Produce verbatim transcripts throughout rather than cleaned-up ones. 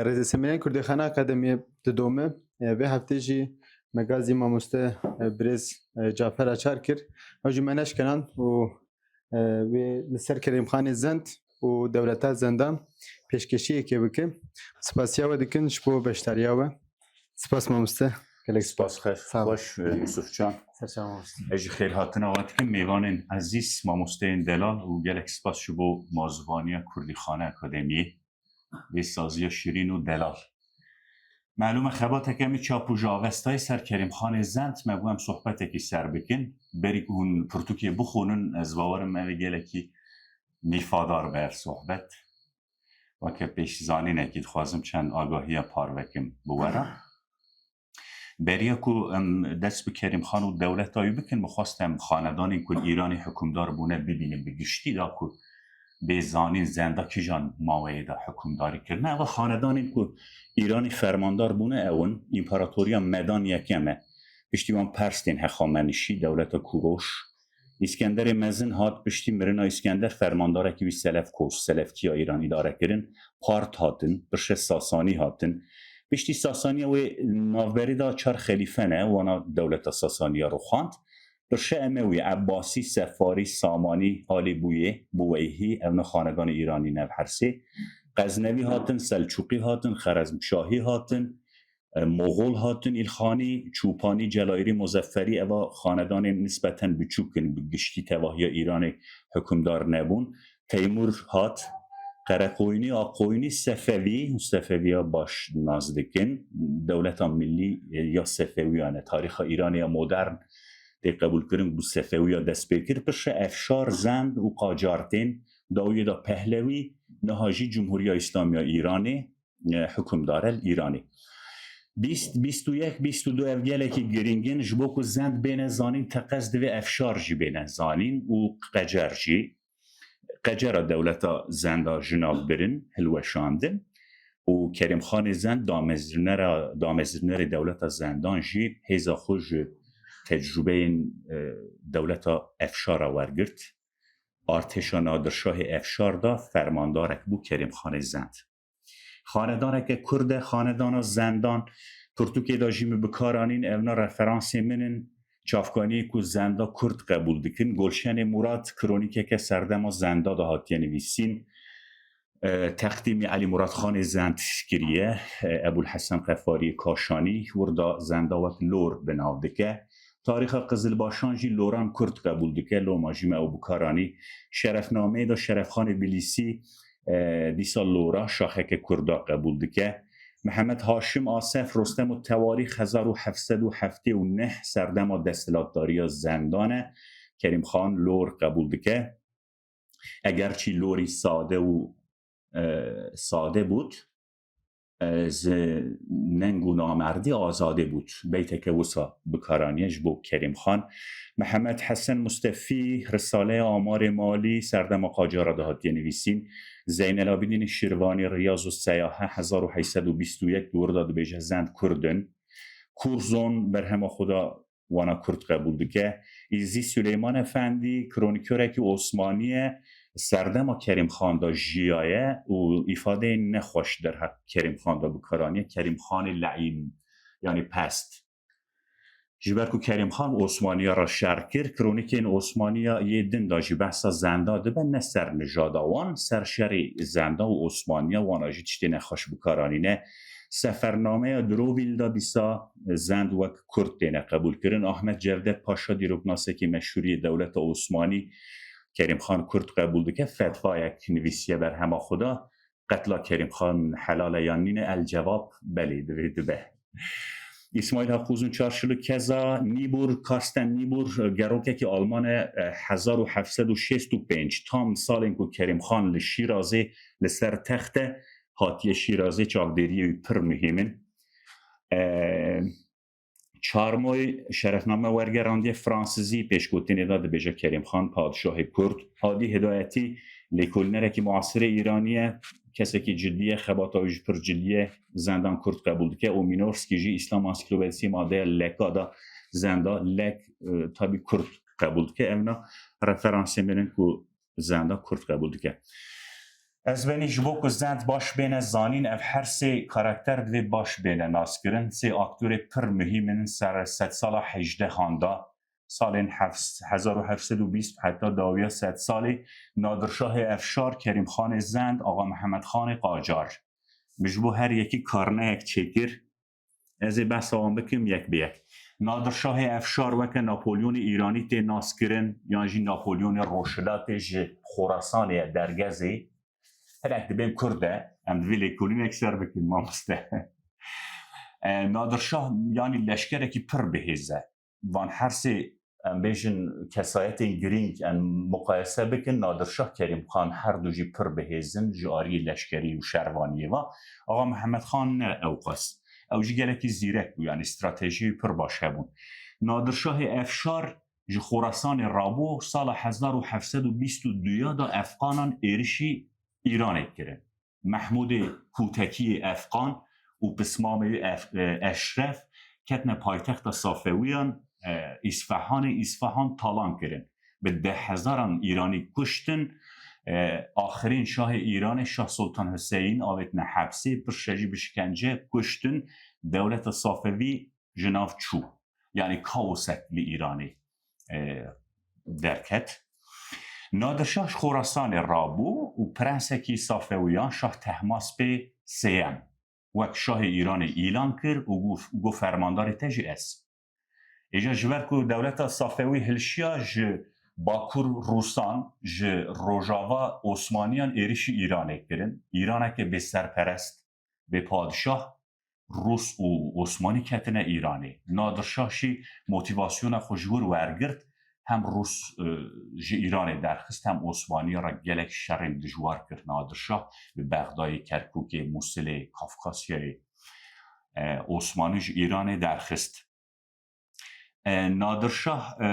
Rêzê Semînên Kurdîxane Akademiyê didome. E, vê heftê jî me gazî mamoste, e, birêz, e, Cafer Açar kir. Ew jî me neşkenan û, e, wê li ser Kerîmxanê Zend û dewleta Zendan pêşkêşiyekê bike. Spasiya we dikin ji bo beşdariya we. Spas mamoste. Gelek spas. Spas xeş, Sağ ol. Xweş, e, Yusufcan. Ser çavan mamoste. Ez ji xêrhatina we dikim mêvanên ezîz, mamosteyên delal û gelek spas ji bo mazûvaniya Kurdîxane Akademiyê. Vê saziya şirîn û delal. Melûm e xebateke min çap û ji avestayê ser Kerîmxanê Zend me bû em sohbetekî ser bikin. Berî ku hûn pirtûkê bixwînin, ez bawerim ev ê gelekî mîfadar be ev sohbet. Weke pêşzanînekî dixwazim çend agahiya parvekim bi we re. Beriya ku em dest bi Kerîmxan û dewleta wî bikin, min xwest em xanedanên ku li Îranê hikûmdar bûne bibînin bi giştî, da ku bê zanîn Zenda kîjan maweyê de hikûmdarî kirine. Ev xanedanên ku Îranê fermandar bûne ew in, împaratoriya Medan yekem e. Piştî wan Pers tên Hexamenişî, dewleta Kûroş, Îskenderê Mezin hat, piştî mirina Îskender fermandarekî wî Selefkos, Selefkiya Îran îdare kirin, Part hatin, piştre Sasanî hatin. Piştî Sasaniya wê navberê de çar xelîfe ne, wana dewleta Sasaniya rûxand. Piştre Emewî, Ebbasî, Sefarî, Samanî, Alî Bûyê, Buweyhî, evna xanedanê Îranî ne, ev her sê. Qeznevî hatin, Selçûqî hatin, Xerezmşahî hatin, e, Moxol hatin, Îlxanî, Çûpanî, Celayirî, Muzefferî, eva xanedanên nisbeten biçûk in, bi giştî tevahiya Îranê hikûmdar nebûn. Teymûr hat, Qereqoynî, Aqoynî, Sefevî, Sefeviya baş nas dikin, dewleta millî, e, ya Sefewiyan e, tarîxa Îranê ya modern tê qebûlkirin, bi Sefewiya dest pê kir, piştre Efşar, Zend û Qacar tên, dawiyê de Pehlewî, niha jî Cumhuriya Îslamiya Îranê, e, hikûmdar e li Îranê. Bîst, bîst û yek, bîst û du ev gelekî girîng in, ji bo ku Zend bêne zanîn, teqez divê Efşar jî bêne zanîn û Qecer jî. Qecera dewleta Zenda ji nav birin, hilweşandin û Kerîmxanê Zend damezrînera, damezrînerê dewleta Zendan jî hêza xwe ji tecrûbeyên, e, dewleta Efşara wergirt. Artêşa Nadirşahê Efşar de fermandarek bû Kerîmxanê Zend. Xanedaneke Kurd e, xanedana Zendan. Pirtûkê de jî min bi kar anîn, evna referansê min in, çavkaniyê ku Zenda Kurd qebûl dikin. Golşenê Murad, kronîkeke serdema Zenda de hatiye nivîsîn, e, teqdîmî Elî Murad Xanê Zend kiriye, e, Ebûl Hesen Qefariyê Kaşanî, wir de Zenda wek lor bi nav dike. Tarîxa Qizilbaşan jî loran Kurd qebûl dike, loma jî me ew bi kar anî. Şerefnameyê de Şerefxanê Bilîsî, e, dîsa lora şaxeke Kurda qebûl dike. Mihemed Haşim Asef, Rostem û Tewarîx, hezar û heft sed û heftê û neh, serdema desthilatdariya Zendan e, Kerîmxan lor qebûl dike. Egerçî lorî sade û, e, sade bût, e, ji neng û namerdî azade bût. Beyteke wisa bi kar aniye ji bo Kerîmxan. Mihemed Hesen Mustefî, Risaleya Amarê Malî, serdema Qacara de hatiye nivîsîn. Zeynel Abidînê Şirvanî, Riyaz û Seyahe, hezar û heyt sed û bîst û yek, di wir de dibêje Zend Kurd in. Kurzon, berhema xwe de wana Kurd qebûl dike. Îzî Suleyman Efendî, kronîkerekî Osmanî ye, serdema Kerîmxan de jiyaye û îfadeyên nexweş derheq Kerîmxan de bi kar aniye, Kerîmxanê leîn, yanî pest. Ji ber ku Kerîmxan Osmaniya re şer kir, kronîkên Osmaniya yê din de jî behsa Zenda dibe, ne ser nijada wan, ser şerê Zenda û Osmaniya, wana jî tiştê nexweş bi kar anîne. Sefernameya Dirovîl de dîsa Zend wek Kurd têne qebûlkirin. Ahmet Cevdet Paşa, dîroknasekî meşhûr yê dewleta Osmanî, Kerîmxan Kurd qebûl dike, fetvayek nivîsiye berhema xwe de, qetla Kerîmxan helal e yan nîne? El cevab, belê, divê dibe. Îsmaîl Haq Uzun Çarşilu keza. Nîbur, Karsten Nîbur, gerokekî Alman e, e, hezar û heft sed û şêst û pênc, tam salên ku Kerîmxan li Şîrazê li ser text e, hatiye Şîrazê, çavdêriyê wî pir muhîm in. E, Çarmoy şerefname wergerandiye Fransizî, pêşgotinê de dibêje Kerîmxan, padişahê Kurd. Hadî Hidayetî, lêkolînerekî muasirê Îranî ye, kesekî cidî ye, xebata wî jî pir cidî ye, Zendan Kurd qebûl dike. Û Mînorskî jî, Îslam Ansiklopedîsî, madeya leka de Zenda lek, e, tabî Kurd qebûl dike. Evna referansê min in ku Zenda Kurd qebûl dike. Ez benî ji bo ku zend baş bêne zanîn, ev her sê karakter divê baş bêne naskirin. Sê aktorê pir muhîm in ser sedsala hejdehan de. Salên heft-, hezar û heft sed û bîst heta dawiya sedsalê Nadirşahê Efşar, Kerîmxanê Zend, Axa Mihemedxanê Qacar. Min ji bo her yekî karneyek çêkir. Ez ê behsa wan bikim yek bi yek. Nadirşahê Efşar weke Napolyonê Îranî tê naskirin, yan jî Napolyonê Rojhilatê ji Xorasanê ye, dergezê. Hinek dibên Kurd e, em divê lêkolînek ser bikin, mamoste. E, Nadirşah, yanî, leşkerekî pir bihêz e. Van her sê, em bêjin, kesayetên girîng em muqayese bikin, Nadirşah, Kerîmxan her du jî pir bihêz in ji aliyê leşkerî û şervaniyê ve. Axa Mihemedxan ne ewqas. Ew jî gelekî zîrek bû, yanî stratejiyê pir baş hebûn. Nadirşahê Efşar ji Xorasanê rabû, sala hezar û heft sed û bîst û du ya de efqanan êrişî Îranê kirin. Mehmûdê Kûtekiyê Efqan û pismamê wî Ef-, e, Eşref ketine paytexta Safewiyan, e, Îsfehanê, Îsfehan talan kirin. Bi deh hezaran Îranî kuştin. E, axirîn şahê Îranê, Şah Sultan Huseyîn, avêtine hepsê, pir şejî bi şikence kuştin. Dewleta Safewî ji nav çû. Yanî kaosek li Îranê, e, derket. Nadirşah ji Xorasanê rabû û prensekî Safewiyan, Şah Tehmaspê Sêyem, wek şahê Îranê îlan kir û got, got, fermandarê te jî ez. Îja ji ber ku dewleta Safewî hilşiya, ji Bakur Rûsan, ji Rojava Osmaniyan êrişî Îranê kirin. Îraneke bêserperest, bê padişah, Rûs û Osmanî ketine Îranê. Nadir Şah jî motîvasyona xwe ji wir wergirt, hem Rûs, e, ji Îranê derxist, hem Osmaniya re gelek şerên dijwar kir Nadir Şah, bi Bexdayê, Kerkûkê, Mûsilê, Kafkasyayê, e, Osmanî ji Îranê derxist. E, Nadir Şah, e,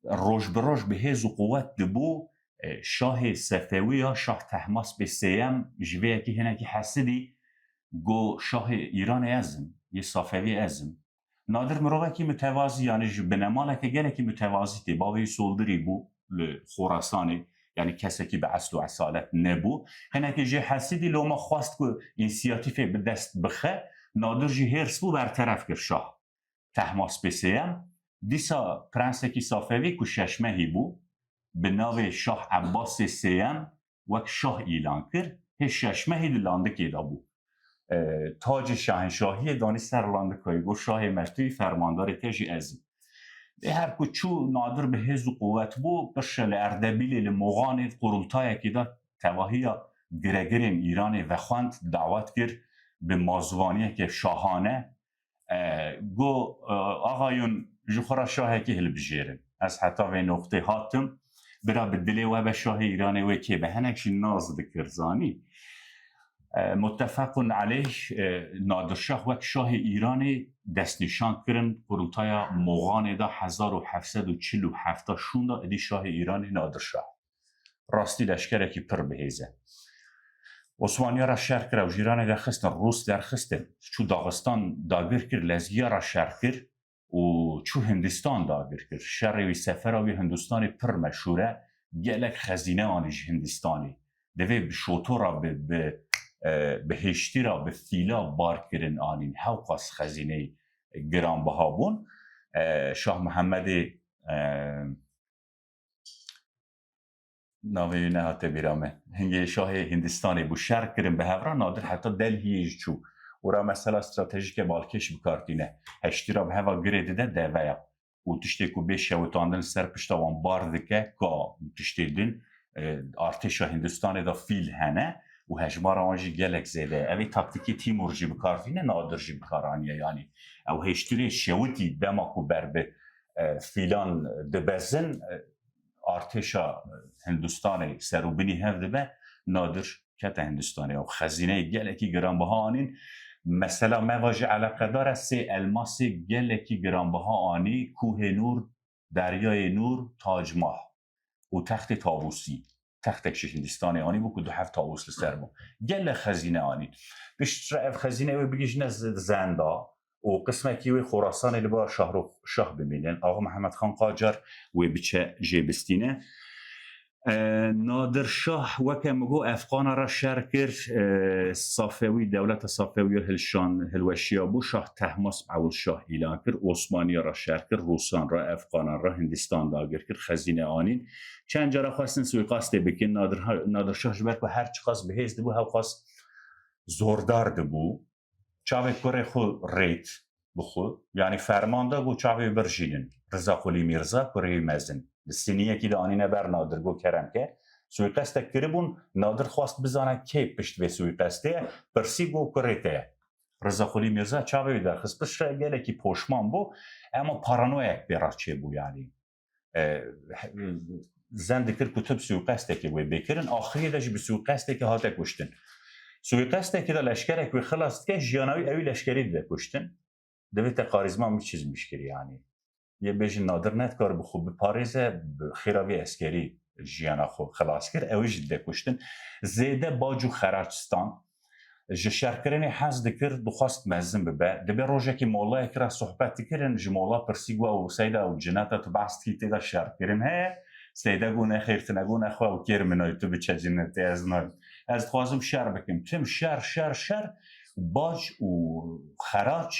roj bi roj bi hêz û quwet dibû, e, şahê Sefewî ya Şah Tehmaspê Sêyem ji vê yekî hinekî hesidî, got, "Şahê Îranê ez im, yê Safewî ez im." Nadir mirovekî mütevazî, yanî ji binemaleke gelekî mütevazî tê. Bavê wî soldirî bû li Xorasanê, yanî kesekî bi esl û esalet nebû. Hinekî jê hesidî, loma xwest ku însiyatîfê bi dest bixe. Nadir jî hêrs bû, berteref kir şah Tehmaspê Sêyem. Dîsa prensekî Safewî ku şeşmehî bû, bi navê Şah Ebbasê Sêyem wek şah îlan kir, hê şeşmehî di landikê de bû. E, tacê şahenşahiyê danî ser landikayê, got, "Şahê me tu yî, fermandarê te jî ez im." Ê her ku çû, Nadir bi hêz û quwet bû, pir şe li Erdebîlê, li Moxanê, qurultayekê de tevahiya giregirên Îranê vexwend, dawet kir, bi mazûvaniyeke şahane, e, got, e, "Axayûn, ji xwe re şahekî hilbijêrin. Ez heta vê noqtê hatim, bira bi dilê we be şahê Îranê wê kê be?" Hinek jî nas dikir, zanî. E, muttefequn aleyh, e, Nadir Şah wek şahê Îranê destnîşan kirin, qurultaya Moxanê de hezar û heft sed û çil û heft şûnda, êdî şahê Îranê Nadir Şah. Rastî leşkerekî pir bihêz e. Osmaniya re şer kir, ew ji Îranê derxistin, Rûs derxistin, çû Daxistan dagir kir, Lezgiya re şer kir û çû Hindistan dagir kir. Şerê wî, sefera wî Hindistanê pir meşhûr e. Gelek xezîne anî ji Hindistanê. Divê bi şotora, bi, bi, e, bi hêştîra, bi fîla bar kirin anîn. Hewqas xezîneyê giranbiha bûn. E, Şah Mihemedê, e, navê wî nehate bîra me. Hingê şahê Hindistanê bû, şer kirin bi hev re, Nadir heta Delhiyê jî çû. Û ra mesela stratejîke balkêş bi kar tîne. Heştî ra bi heva girê dide deveya. Û tiştê ku bê şewitandin li ser pişta wan bar dike, ka û tiştê din, e, artêşa Hindistanê de fîl hene û hejmara wan jî gelek zêde ye. Ev ê taktîkê Tîmûr jî bi kar tîne, Nadir jî bi kar aniye. Yanî ew hêştirê şewitî dema ku ber bi, e, fîlan dibezin, e, artêşa Hindistanê serûbinî hev dibe, Nadir kete Hindistanê û xezîneyê gelekî giranbiha anîn. Mesela me va jî eleqedar e, sê elmasê gelekî giranbiha anî, Kuhê Nûr, Deryayê Nûr, Tac Mah û textê tavûsî. Textek ji Hindistanê anî bû ku du heft tavûs li ser bû. Gelek xezîne anî. Piştre ev xezîne wê bigihîjine Z-, Zenda û qismekî wê Xorasanê li ba Şahrûx Şah bimînin. Axa Mihemed Xan Qacar wê biçe jê bistîne. E, Nadir Şah weke min got Efqana re şer kir, e, Safewî, dewleta Safewî hilşan, hilweşiya bû, Şah Tehmasp ewil şah îlan kir, Osmaniya re şer kir, Rûsan re, Efqanan re, Hindistan dagir kir, xezîne anîn. Çend cara xwestin suîqastê bikin, Nadir, Nadir Şah ji ber ku her çiqas bi hêz dibû, hewqas zordar dibû. Çavê kurê xwe rêt bi xwe, yanî ferman da ku çavê wî birjînin. Riza Qulî Mîrza, kurê wî mezin. Li siniyekî de anîne ber Nadir, got kerem ke. Suîqestek kiribûn, Nadir xwest bizane kê pişt vê suîqestê ye, pirsî, got kurê te ye. Riza Qulî Mîrza çavê wî derxist piştre, gelekî poşman bû, ema paranoyek pê re çêbû yanî. E, zen dikir ku tu bi suîqestekê wê bê kirin, axiriyê de jî bi suîqestekê hate kuştin. Suîqestekê de leşkerek wê xilas dike, jiyana wî ewî leşkerî dide kuştin. Divê te karîzma min çizmiş kir yanî. Yê bêjin Nadir nedikar bi xwe biparêze, bi xêra vê eskerî jiyana xwe xilas kir, ew jî dide kuştin. Zêde bac û xerac stan. Ji şerkirinê hez dikir, dixwest mezin bibe. Dibê rojekî molayekî re sohbet dikirin, ji mola pirsî got, ew Seyda, ew cineta tu behs dikî tê de şerkirin heye? Seyda got, nexêr, tu ne got nexwe, ew kêr min e, tu biçe cinetê, ez nayêm. Ez dixwazim şer bikim. Tim şer, şer, şer, bac û xerac.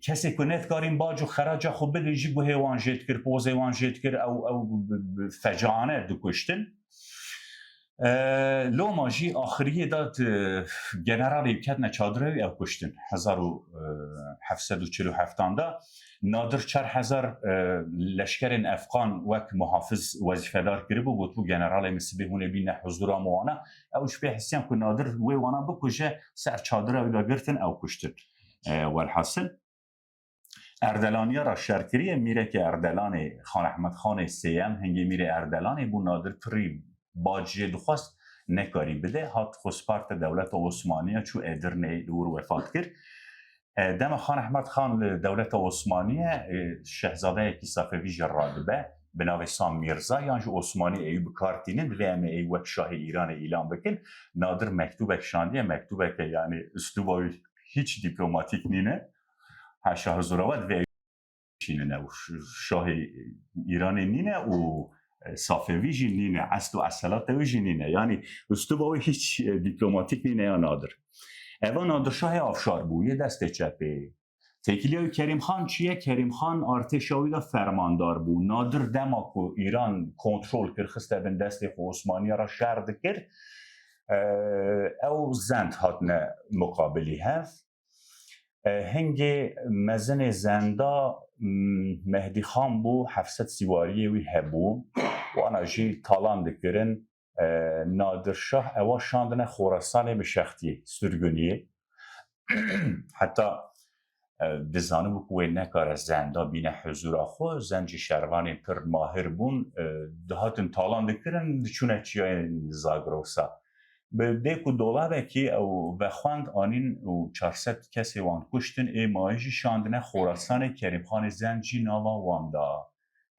Kesê ku nedikarîn bac û xeraca xwe bidin jî guhê wan jê dikir, pozê wan jê dikir, ew, ew bi, bi, bi fecane dikuştin. E, loma jî axiriyê de, e, generalê ketine çadira wî, ew kuştin. Hezar û heft sed û çil û heft de Nadir çar hezar, e, leşkerên efqan wek muhafiz wezîfedar kiribû, gotibû, generalê min sibê hûn ê bîne huzura min wana. Ew ji pê hisiyan ku Nadir wê wana bikuje, ser çadira wî de girtin, ew kuştin. E, welhasil, Erdelaniya re şer kiriye, mîrekê Erdelanê, Xan Ehmed Xanê Sêyem, hingê mîrê Erdelanê bû, Nadir pirî bac jê dixwest, nekarî bide, hat xwe sparte dewleta Osmaniya, çû Edirneyê, li wir wefat kir. E, dema Xan Ehmed Xan li dewleta Osmaniye, e, şehzadeyekî Safevî jî radibe, bi navê Sam Mîrza, yan jî Osmanî ewî bi kar tînin, divê em ê ewî wek şahê Îranê îlan bikin. Nadir mektûbek şandiye, mektûbeke yanî uslûba wî hiç dîplomatîk nîne. Haşa huzura we, divê şînin ew ş-, şahê Îranê nîne û, e, Safevî jî nîne, esl û eselat ew jî nîne. Yanî uslûba wê hiç, e, dîplomatîk nîne ya Nadir. Eva Nadir Şahê Afşar bû, yê destê çepê. Têkiliya wî Kerîm Xan çi ye? Kerîm Xan artêşa wî de fermandar bû. Nadir dema ku Îran kontrol kir, xiste bin destê xwe, Osmaniya re şer dikir, e, ew zend hatine muqabilî hev. E, hingê mezinê zenda, m, Mehdî Xan bû, heft sed sîwariyê wî hebû. Wana jî talan dikirin. E, Nadir Şah ewa şandine Xorasanê bi şextiyê, sürgüniyê. Heta, e, dizanibû ku wê nekare zenda bîne huzura xwe, zend jî şervanên pir mahir bûn, e, dihatin talan dikirin, diçûne çiyayên Zagrosa. Bi dêk û dolabekî ew vexwend anîn û çar sed kesê wan kuştin, ê mayî jî şandine Xorasanê, Kerîmxanê Zend jî nava wan da.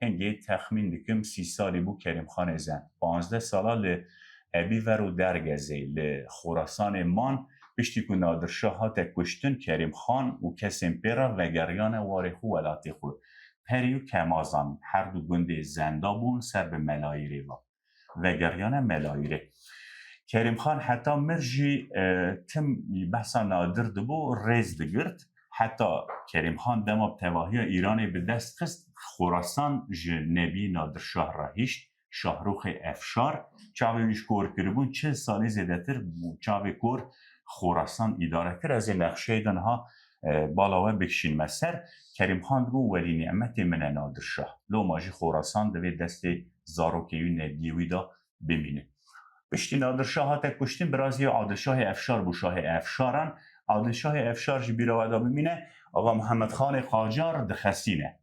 Hingê texmîn dikim sî salî bû Kerîmxanê Zend. Panzdeh sala li Ebîver û Dergezê, li Xorasanê man, piştî ku Nadir Şah hate kuştin, Kerîmxan û kesên pê re vegeriyane warê xwe, welatê xwe. Perî û Kemazan her du gundê Zenda bûn, ser bi Melayîrê ve. Vegeriyane Melayîrê. Kerîmxan heta mir jî, e, tim behsa Nadir dibû, rêz digirt. Heta Kerîmxan dema bi tevahiya Îranê bi dest xist, Xorasan ji nebî Nadir Şah re hişt, Şahrûxê Efşar, çavê wî ji kor kiribûn, çil salî zêdetir bû çavê kor Xorasan îdare kir. Ez ê nexşeyê de niha, e, bala we bikişînime ser. Kerîmxan digot, welî nîmetê min e Nadir Şah. Loma jî Xorasan divê destê zarokê wî, nebiyê wî de bimîne. Piştî Nadir Şah hate kuştin, birazî Adil Şahê Efşar bû şahê Efşaran. Adil Şahê Efşar ji bîra we de bimîne, Axa Mihemed Xanê Qacar dixesîne.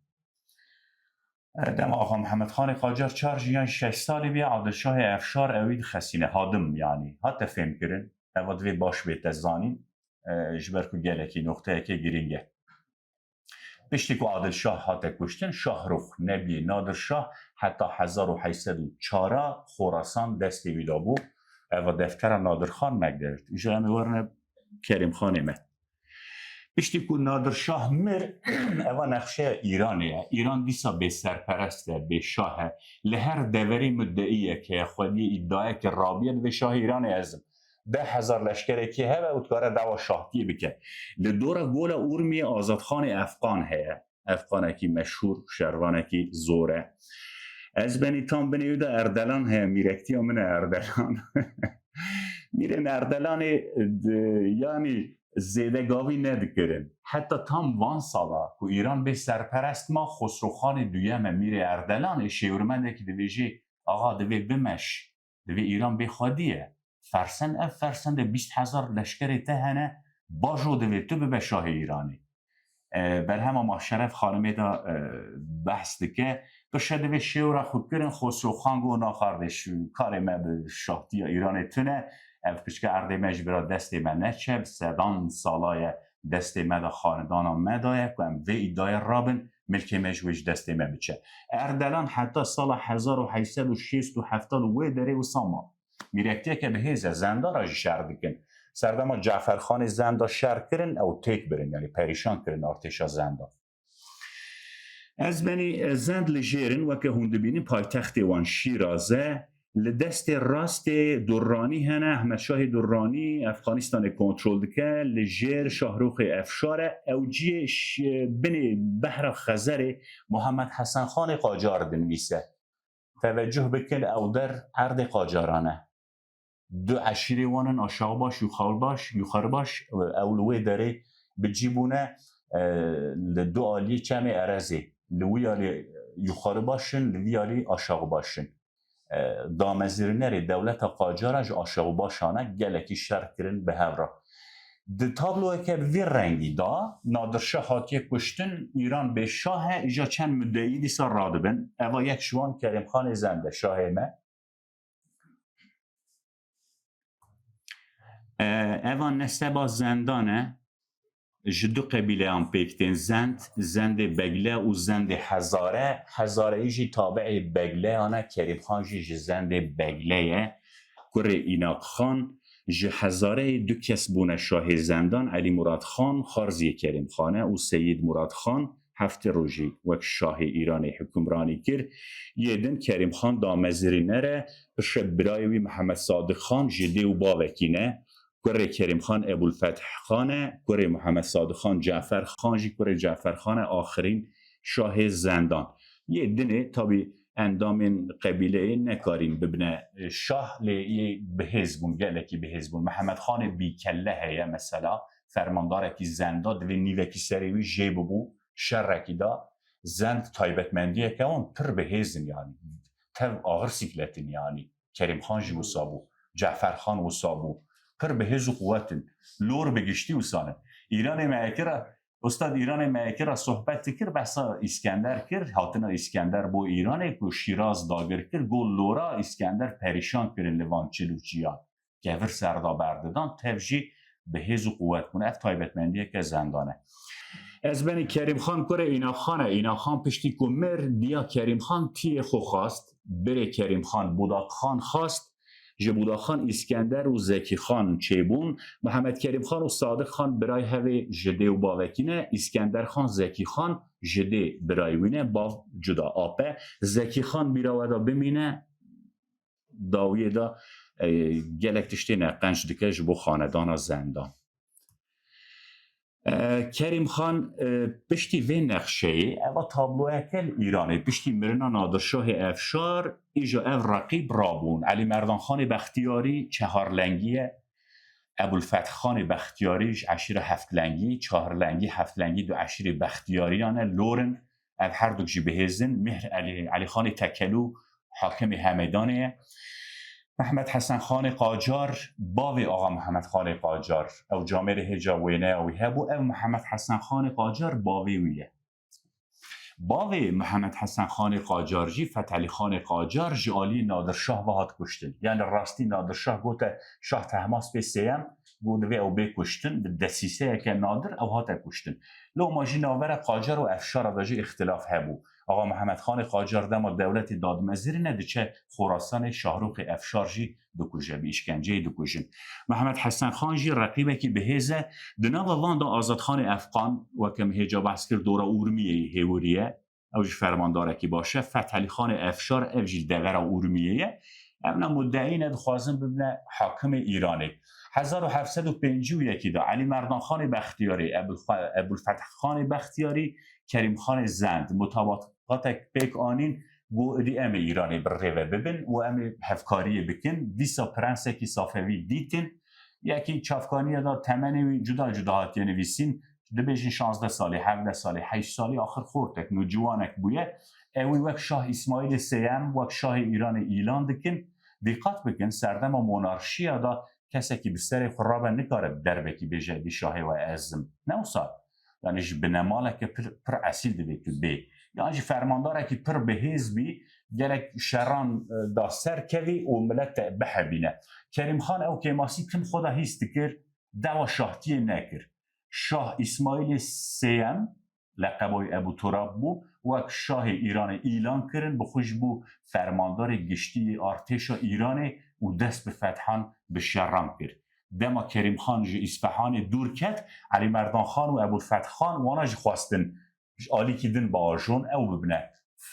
E, dema Axa Mihemed Xanê Qacar çar jî yan şeş salî bî, Adil Şahê Efşar ewî dixesîne. Hadim yanî. Hate fêmkirin. Eva divê baş bête zanîn. E, ji ber ku gelekî noqteyeke girîng e. Piştî ku Adil Şah hate kuştin, Şahrûx, nebiyê Nadir Şah heta hezar û heyt sed û çar a Xorasan destê wî de bû. Eva deftera Nadir Xan me girt. Îja em ê werine Kerîm Xanê me. Piştî ku Nadir Şah mir, eva nexşeya Îranê ye. Îran dîsa bê serperest e, bê şah e. Li her deverê mudeîyek heye, xwediyê îdayeke rabiye, divê şahê Îranê ez im. Deh hezar leşkerekî hebe û dikare dawa şahtiyê bike. Li dora Gola Urmiyê Azadxanê Efqan heye. Efqanekî meşhûr, şervanekî zor e. Ez benî tam binê wî de Erdelan heye, mîrektiya min e Erdelan. Mîrên Erdelanê, d-, yanî zêde gavî nedikirin. Heta tam van sala ku Îran bê serperest ma, Xosrûxanê Duyem e, mîrê Erdelanê, şêwirmendekî dibêjê, axa, divê bimeş, divê Îran bê xwedî ye. Fersend, ev fersend e, bîst hezar leşkerê te hene, bajo divê tu bibe şahê Îranê. E, berhema Maşeref Xanimê de, e, behs dike. Pişe divê şêwra xwe kirin, Xosrûxan got, na xardeş, karê me bi şahtiya Îranê tune, ev piçke erdê me ji bira destê me neçe, bi sedan sala ye destê me de, xanedana me de ye, ku em vê îdayê rabin, milkê me ji wê ji destê me biçe. Erdelan heta sala hezar û heyt sed û şêst û heft û wê derê wisa ma. Mîrektiyeke bi hêz e, Zenda ra jî şer dikin. Serdema Caferxanê Zenda şer kirin, ew têk birin, yanî perîşan kirin artêşa Zenda. Ez benî, e, Zend li jêr in, weke hûn dibînin paytextê wan Şîraz e. Li destê rastê Durranî hene, Ehmed Şahê Durranî Efxanistanê kontrol dike, li jêr Şahrûxê Efşar e. Ew ciyê ş-, binê behra Xezerê Muhammed Hesen Xanê Qacar dinivîse. Tevecuh bikin, ew der erdê Qacaran e. Du eşîrê wan in, Aşağıbaş, Yukarıbaş, Yukarıbaş, ew li wê derê bi cî bûne, e, li du aliyê Çemê Erezê. Li wî alî Yukarıbaş in, li vî alî Aşağıbaş in. E, damezirînerê dewleta Qacara ji Aşağıbaşan e, gelekî şer kirin bi hev re. Di tabloyeke bi vî rengî de Nadir Şah hatiye kuştin, Îran bê şah e, îja çend mudeî dîsa radibin. Eva yek ji wan Kerîmxanê Zend e, şahê me. E, eva neseba Zendan e, ji du qebîleyan pêk tên, Zend, Zendê Begle û Zendê Hezare. Hezareyî jî tabi'ê Begleyan e, Kerîmxan jî ji Zendê Begle ye. Kurê Înaqxan, ji Hezareyê du kes bûne şahê Zendan, Elî Murad Xan, Xarziyê Kerîmxan e, û Seyîd Murad Xan heftê rojî wek şahê Îranê hukimranî kir. Yê din Kerîmxan damezirîner e, pişe birayê wî Mihemed Sadiq Xan ji dê û bavekî ne. Kurê Kerîmxan Ebulfeth Xan e, kurê Mihemed Sadiq Xan Cafer Xan jî kurê Cafer Xan e, axirîn şahê Zendan. Yê dinê tabî endamên qebîleyê nekarîn bibine şah, lê yê bihêz bûn, gelekî bihêz bûn. Mihemed Xanê Bîkelle heye mesela, fermandarekî Zenda, divê nîvekî serê wî jê bibû, şerekî da. Zend taybetmendiyeke wan pir bihêz in, yanî tev axir sîkletin, yanî Kerîmxan jî wisa bû, Caferxan wisa bû, pir bihêz û quwet in. Lor bi giştî wisa ne. Îranê me yekê re, Ustad, Îranê me yekê re sohbet dikir, behsa Îskender kir, hatina Îskender bo Îranê ku Şîraz dagir kir, got lora Îskender perîşan kirin li van çil û çiyan. Kevir ser da berdidan, tev jî bi hêz û quwet bûn. Ev taybetmendiyeke Zendan e. Ez benî Kerîmxan kurê Înaqxan e. Înaqxan piştî ku mir, diya Kerîmxan tiyê xwe xwast, birê Kerîmxan Budakxan xwast, ji Budakxan Îskender û Zekîxan çêbûn. Mihemed Kerîmxan û Sadiq Xan birayê hevê ji dê û bavekî ne. Îskender Xan, Zekîxan ji dê birayê wî ne, bav cuda, ape. Zekîxan bîra we de bimîne, dawiyê de, e, gelek tiştê neqenc dike ji bo xanedana Zendan. E, Kerîmxan, e, piştî vê nexşeyê, eva tabloyeke li Îranê, piştî mirina Nadir Şahê Efşar, îja ev reqîb rabûn. Elî Merdan Xanê Bextiyarî çeharlengî ye. Ebulfeth Xanê Bextiyarî ji eşîra heftlengî, çaharlengî, heftlengî du eşîrê Bextiyariyan e, lor in. Ev herduk jî bihêz in. Mihr Elî, Elî Xanê Tekelû, hakimê Hemêdanê ye. Mehmet Hesen Xanê Qacar, bavê Axa Mehmet Xanê Qacar, ew camêrê hêja wêneya wî hebû. Ev Mehmet Hesen Xanê Qacar bavê wî ye. Bavê Mehmet Hesen Xanê Qacar jî, Fethelî Xanê Qacar, ji aliyê Nadir Şah ve hat kuştin. Yani rastî Nadir Şah gote, Şah Tehmasp Sêyem got divê ew bê kuştin, bi desîseyeke Nadir ew hate kuştin. Loma jî navbera Qacar û Efşara de jî îxtilaf hebû. Axa Mihemed Xanê Qacar dema dewletê dadmezirîne diçe Xorasanê Şahrûxê Efşar jî dikuje, bi îşkenceyê dikujin. Mihemed Hesen Xan jî reqîbekî bi hêz e. Di nava van de Azad Xanê Efqan, weke min hêca behs kir, dora Urmiyeyê hêwirî ye. Ew jî fermandarekî baş e. Fethelî Xanê Efşar, ev jî li devera Urmiyê ye. Ev ne muddeî ne dixwazin bibine hakimê Îranê. Hezar û heft sed û pêncî û yekî de Elî Merdan Xanê Bextiyarî, Ebul Xe-, Ebul Feth Xanê Bextiyarî, Kerîm Xanê Zend mutabaqatek pêk anîn, got, "Îdî em ê Îranê bi rê ve bibin û em ê hevkariyê bikin." Dîsa prensekî Safewî dîtin. Yekî çavkaniya da temenê wî cuda cuda hatiye nivîsîn. Dibêjin şazdeh salî, hevdeh salî, heşt salî, axir xortek, nûciwanek bûye. Ew wî wek Şah Îsmaîlê Sêyem, wek Şahê Îranê îlan dikin. Dîqat bikin, serdema monarşiya da kesekî bi serê xwe rabe nikare bi derbekî bêje, "Êdî şahê we ez im." Ne wisa. Yani ji binemaleke pir, pir esîl divê tu bê. Yan jî fermandarekî pir bihêz bî, gerek şeran, e, da ser kevî û milet te bihebîne. Kerîm Xan ew kêmasî tim xwe de hîs dikir, dewa şahtiyê nekir. Şah Îsmaîlê Sêyem, leqeba wî Ebû Turab bû, wek şahê Îranê îlan kirin, bi xwe ji bo fermandarê giştî yê artêşa Îranê û dest bi fethan, bi şeran kir. Dema Kerîm Xan ji Îsfehanê dûr ket, Elî Merdan Xan û Ebûl Feth Xan wana jî xwestin ji alîkî din biajon, ew bibine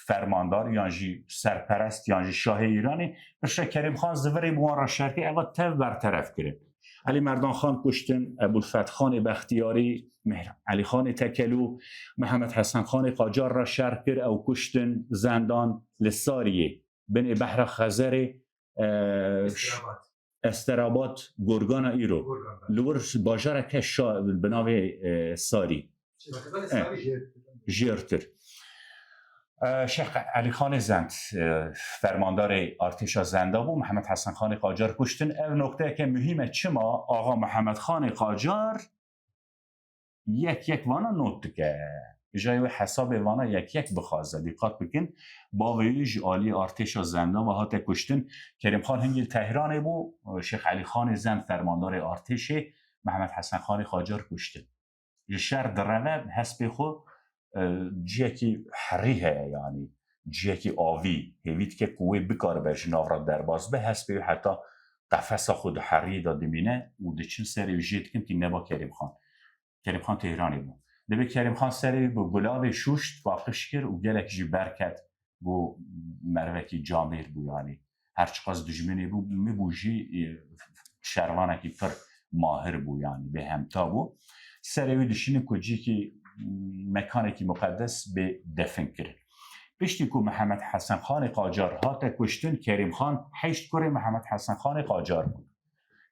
fermandar yan jî serperest yan jî şahê Îranê. Piştre Kerîm Xan zivirê bi wan re şer kir, eva tev berteref kirin. Elî Merdan Xan kuştin, Ebûl Feth Xanê Bextiyarî, Mehr Elî Xanê Tekelû, Mihemed Hesen Xanê Qacar re şer kir, ew kuştin, zendan li Sariyê, binê behra Xezerê, e, Esterabad. Esterabad, Gorgana îro. Gorgana. Li wir bajareke şa-, bi navê, e, Sarî. Bajarê E. Sarî jêrtir. Jêrtir. E, Şêx Elî Xanê Zend, e, fermandarê artêşa Zenda bû, Mihemed Hesen Xanê Qacar kuştin. Ev nokteyeke muhîm e. Çima? Axa Mihemed Xanê Qacar yek yek vana not dike. Jayê wê hesabê vana yek yek bixwaze. Dîqat bikin, bavê wî ji aliyê artêşa Zenda ve hate kuştin. Kerîm Xan hingî li Tehranê bû, Şêx Elî Xanê Zend fermandarê artêşê, Mihemed Hesen Xanê Qacar kuştin. Ji şer direve, hespê xwe, e, ciyekî herî heye, yanî ciyekî avî, hêvî dike ku wê bikaribe ji nav re derbas be, hespê wî heta qefesa xwe di heriyê de dimîne û diçin serê wî jê dikin tî neba Kerîm Xan. Kerîm Xan Tehranê bû. Dibê Kerîm Xan serê wî bi gulavê şûşt, paqij kir û gelek jî berket. Bû merivekî camêr bû, yanî her çiqas dijminê bû, mi bû jî, e, şervanekî pir mahir bû, yanî bêhemta bû. Serê wî dişînin ku cîkî, mekanekî muqedes bê defin kirin. Piştî ku Mihemed Hesen Xanê Qacar hate kuştin, Kerîm Xan heşt kurê Mihemed Hesen Xanê Qacar bûn.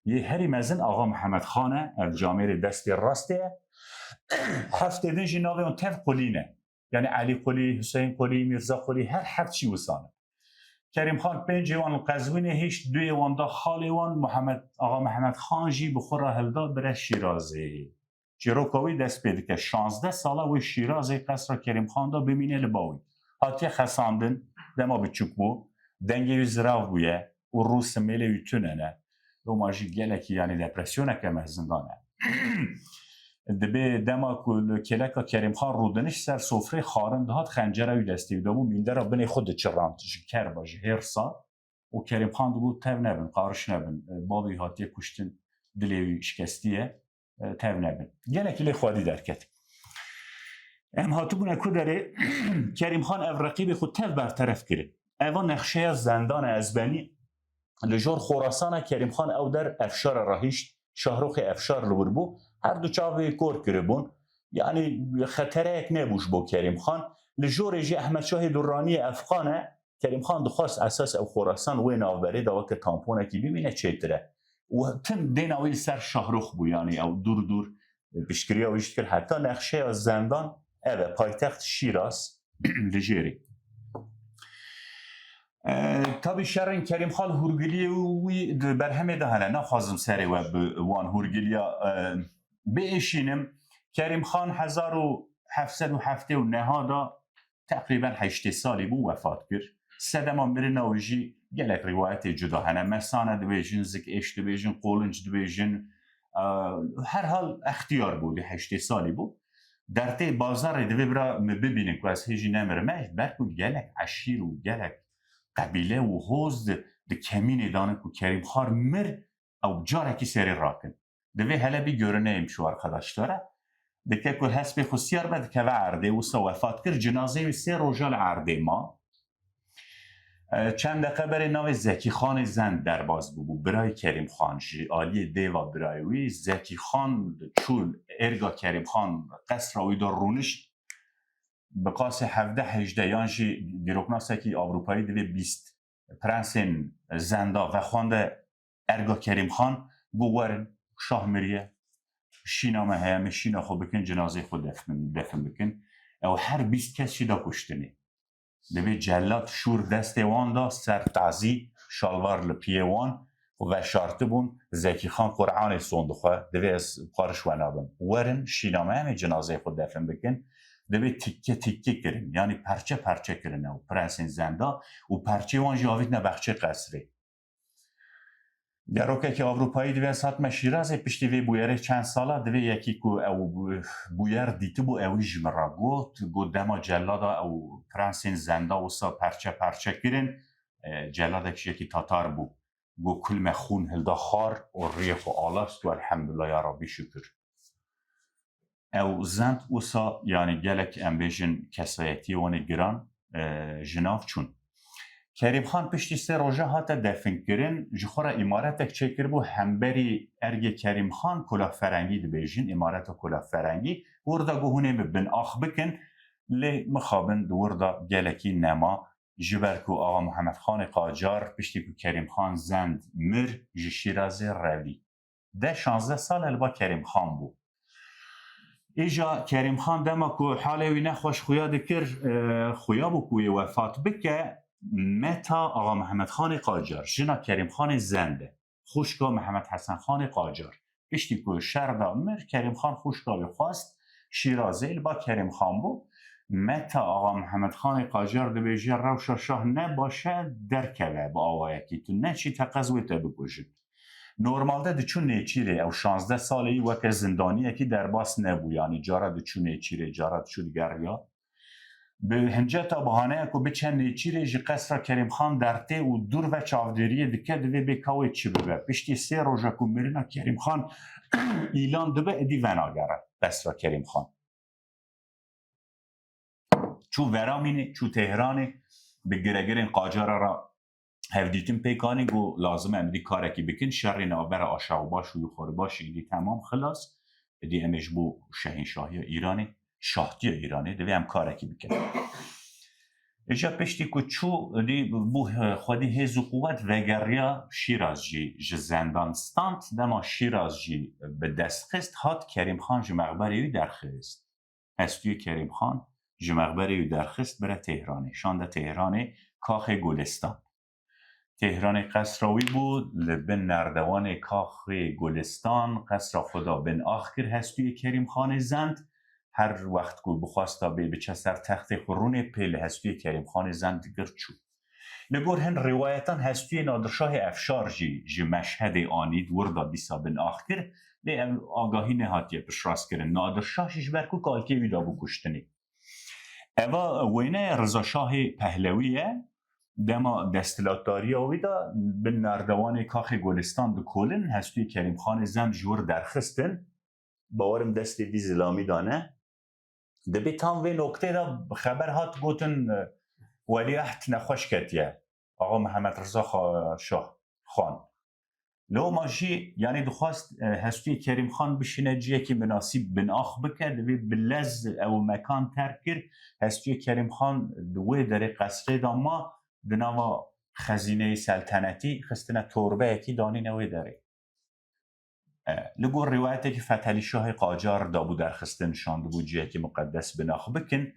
Yê herî mezin Axa Mihemed Xan e, ev camêrê destê rastê ye. Heftê din jî navê wan tev Qulî ne. Yani Elî Qulî, Hüseyin Qulî, Mîrza Qulî, her heft jî wisa ne. Kerîm Xan pêncê wan li Qezwînê hişt, duyê wan da xalê wan, Muhammed, Axa Mihemed Xan jî bi xwe re hilda bire Şîrazê. Çîroka wî dest pê dike. Şazdeh sala wê Şîrazê qesra Kerîm Xan da bimîne li ba wî. Hatiye xesandin, dema biçûk bû, dengê wî zirav bûye û rû simêlê wî tune ne. Loma jî gelekî, yanî depresyoneke mezin da ne. Dibê dema ku li kêleka Kerîm Xan rûdiniş ser sofrê xarin dihat, xencera wî destê wî de bû, mîndera binê xwe diçirand ji kerba, ji hêrsa. Û Kerîm Xan digot, "Tev nebin, qariş nebin. E, bavê wî hatiye kuştin, dilê wî şikestî ye, e, tev nebin." Gelekî lê xwedî derket. Em hatibûne ku derê, Kerîm Xan ev reqîbê xwe tev berteref kirin. Eva nexşeya Zendana Ezbenî li jor Xorasana Kerîm Xan ew der Efşara rahişt, Şahroxê Efşar li wir bû, her du çavê kor kiribûn. Yanî xetereyek nebû ji bo Kerîm Xan. Li jorê jî Ehmed Şahê Durraniyê Efqan e, Kerîm Xan dixwest esas ew Xorasan wê navberê de weke tamponekî bimîne çêtir e. Û tim dêna wî li ser Şahrox bû, yanî ew dûr dûr piştgiriya wî jî dikir. Heta nexşeya Zendan ev e, paytext Şîraz li jêrê. E, tabî şerên Kerîm Xan hûrgiliyê wî di berhemê de hene. Naxwazim serê we bi wan hûrgiliya, e, biêşînim. Kerîm Xan hezar û heft sed û heftê û neh da teqrîben heştê salî bû, wefat kir. Sedema mirina wî jî gelek rîwayetê cuda hene. Mesane dibêjin, zik êş dibêjin, qolinc dibêjin. E, herhal extiyar bû, di heştê salî bû. Dertê bazarê divê bira min bibînin ku ez hê jî nemirime, ji ber ku gelek eşîr û gelek qebîle û hoz di, di kemînê dane ku Kerîm Xan mir, ew carekî serê rakin. Divê hele bir görüneyim şu arkadaşlara. Dike ku hespê xwe siyar be, dikeve erdê, wisa wefat kir, cinazeyê wî sê roja li erdê ma. E, çend deqe berê navê Zekî Xanê Zend derbas bûbû. Birayê Kerîm Xan, ji aliyê dêva birayê wî, Zekî Xan çû êrga Kerîm Xan, qesra wî de rûnişt. Bi qasê hevdeh hejdeh yan jî dîroknasekî Ewropayî divê bîst prensên Zenda vexwende êrga Kerîm Xan, got, werin, şah miriye, şîna me heye, me şîna xwe bikin, cinazeyê xwe defin, defin bikin. Ew her bîst kes jî da kuştinê. Divê cellat şûr destê wan da ser tazî, şalvar li piyê wan û veşartibûn, Zekî Xan Quranê sond dixwe, divê ez xwe riş we nabim. Werin, şîna me, em ê cinazeyê xwe defin bikin. Divê tikke tikke kirin, yanî perçe perçe kirin ew prensên Zenda û perçê wan jî avîtine bexçê qesrê. Gerokekî Ewropayî divê ez hatime Şîrazê, piştî vê bûyerê çend sala divê yekî ku ew bû-, bûyer dîtibû, ewî ji min re got, got, dema celada ew prensên Zenda wisa perçe perçe kirin, e, celadek ji yekî Tatar bû. Got, kul me xûn hilda xwar û riyê xwe alast û elhemdulillah ya Rabbî şukir. Ew Zend wisa, yanî gelek em bêjin kesayetiyê wan ê giran, e, ji nav çûn. Kerîm Xan piştî sê roja hate definkirin, ji xwe re îmaretek çêkiribû hemberî ergê Kerîm Xan, Kolak Ferengî dibêjin, îmareta Kolak Ferengî, wir da got hûn ê min bin ax bikin, lê mixabin di wir da gelekî nema, ji ber ku Axa Mihemed Xanê Qacar piştî ku Kerîm Xan Zend mir ji Şîrazê revî. Deh şazdeh sal e li ba Kerîm Xan bû. Îja Kerîm Xan dema ku halê wî nexweş xuya dikir, e, xuya bû ku wê wefat bike, meta Axa Mihemed Xanê Qacar, jina Kerîm Xanê Zend e, xwişka Mihemed Hesen Xanê Qacar. Piştî ku şer da mir, Kerîm Xan xwişka wî xwest Şîrazê, li ba Kerîm Xan bû. Meta Axa Mihemed Xanê Qacar dibêje, rewşa şah ne baş e, derkeve bi awayekî, tu neçî teqez wê te bikujin. Normalde diçû nêçîrê, ew şazdeh salê yî weke zindaniyekî derbas nebû, yanî cara diçû nêçîrê, cara diçû digeriya. Bi hinceta bahaneya ku biçe nêçîrê ji qesra Kerîm Xan dertê û dûr ve çavdêriyê dike, divê bê ka wê çi bibe. Piştî sê roja ku mirina Kerîm Xan îlan dibe, êdî venagere qesra Kerîm Xan. Çû Veramînê, çû Tehranê, bi giregirên Qacara re hevdîtin pêk anî, got, lazim e em dî karekî bikin, şerê navbera aşağı baş û yuxarı baş êdî temam, xilas, êdî em ê ji bo şehînşahiya Îranê, şahtiya Îranê, divê em karekî bikin. Îja piştî ku çû, êdî bû xwedî hêz û quwet, vegeriya Şîraz jî ji zendan stand, dema Şîraz jî bi dest xist, hat Kerîm Xan ji mexberê wî derxist. Hestûyê Kerîm Xan ji mexberê wî derxist, bire Tehranê, şande Tehranê, kaxê Gulistan. Tehranê qesra wî bû, li bin nerdewanê kaxê Gulistan qesra xwe da bin ax kir hestûyê Kerîm Xanê Zend. Her wext ku bixwesta bê biçe ser textê xwe rûnê, pê li hestûyê Kerîm Xanê Zend dikir çû. Li gor hin rîwayetan hestûyê Nadirşahê Efşar jî ji Meşhedê anî, di wir da dîsa bin ax kir, lê ev agahî nehatiye piştrast kirin. Nadirşah jî ji ber ku kalkê wî dabû kuştinê. Eva wêne Riza Şahê Pehlewî ye, dema desthilatdariya wî de bin nerdewanê kaxê Gulistan dikolin, hestûyê Kerîm Xanê Zend ji wir derxistin, bawerim destê dî zilamî dane. Dibê tam vê noktê de xeber hat gotin, e, welîehd nexweş ketiye. Axa Mihemed Riza Xa-, Şah Xan. Loma jî, yanî dixwest, e, hestûyê Kerîm Xan bişîne ciyekî minasîb binax bike, divê bi lez ew mekan terk kir. Hestûyê Kerîm Xan di wê derê qesrê de ma, di nava xezîneyê seltenetî xistine torbeyekî danîne wê derê. E, li gor rîwayetekî Fethelî Şahê Qacar dabû derxistin, şandibû cihekî muqedes binax bikin.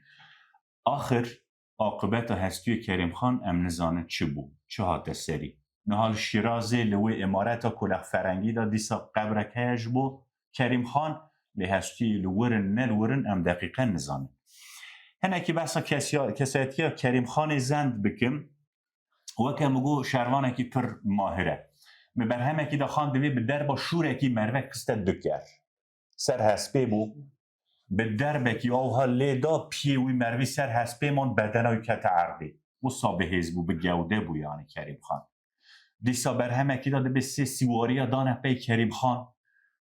Axir, aqibeta hestûyê Kerîm Xan em nizanin çi bû, çi hate serî. Niha li Şîrazê li wê îmareta Kolak Ferengî de dîsa qebrek heye ji bo Kerîm Xan, lê hestûyê li wir in, ne li wir in, em deqîqe nizanin. Hinekî behsa kesiya-, kesayetiya Kerîm Xanê Zend bikim. Weke min got, şervanekî pir mahir e. Min berhemekî de xan, divê bi derba şûrekî mervek xiste du ker. Ser hespê bû, bi derbekî awha lê da, piyê wî mervî ser hespê man, bedena wî kete erdê. Wisa bi hêz bû, bi gewde bû yani Kerîm Xan. Dîsa berhemekî de dibê sê sîwariya dane pey Kerîm Xan.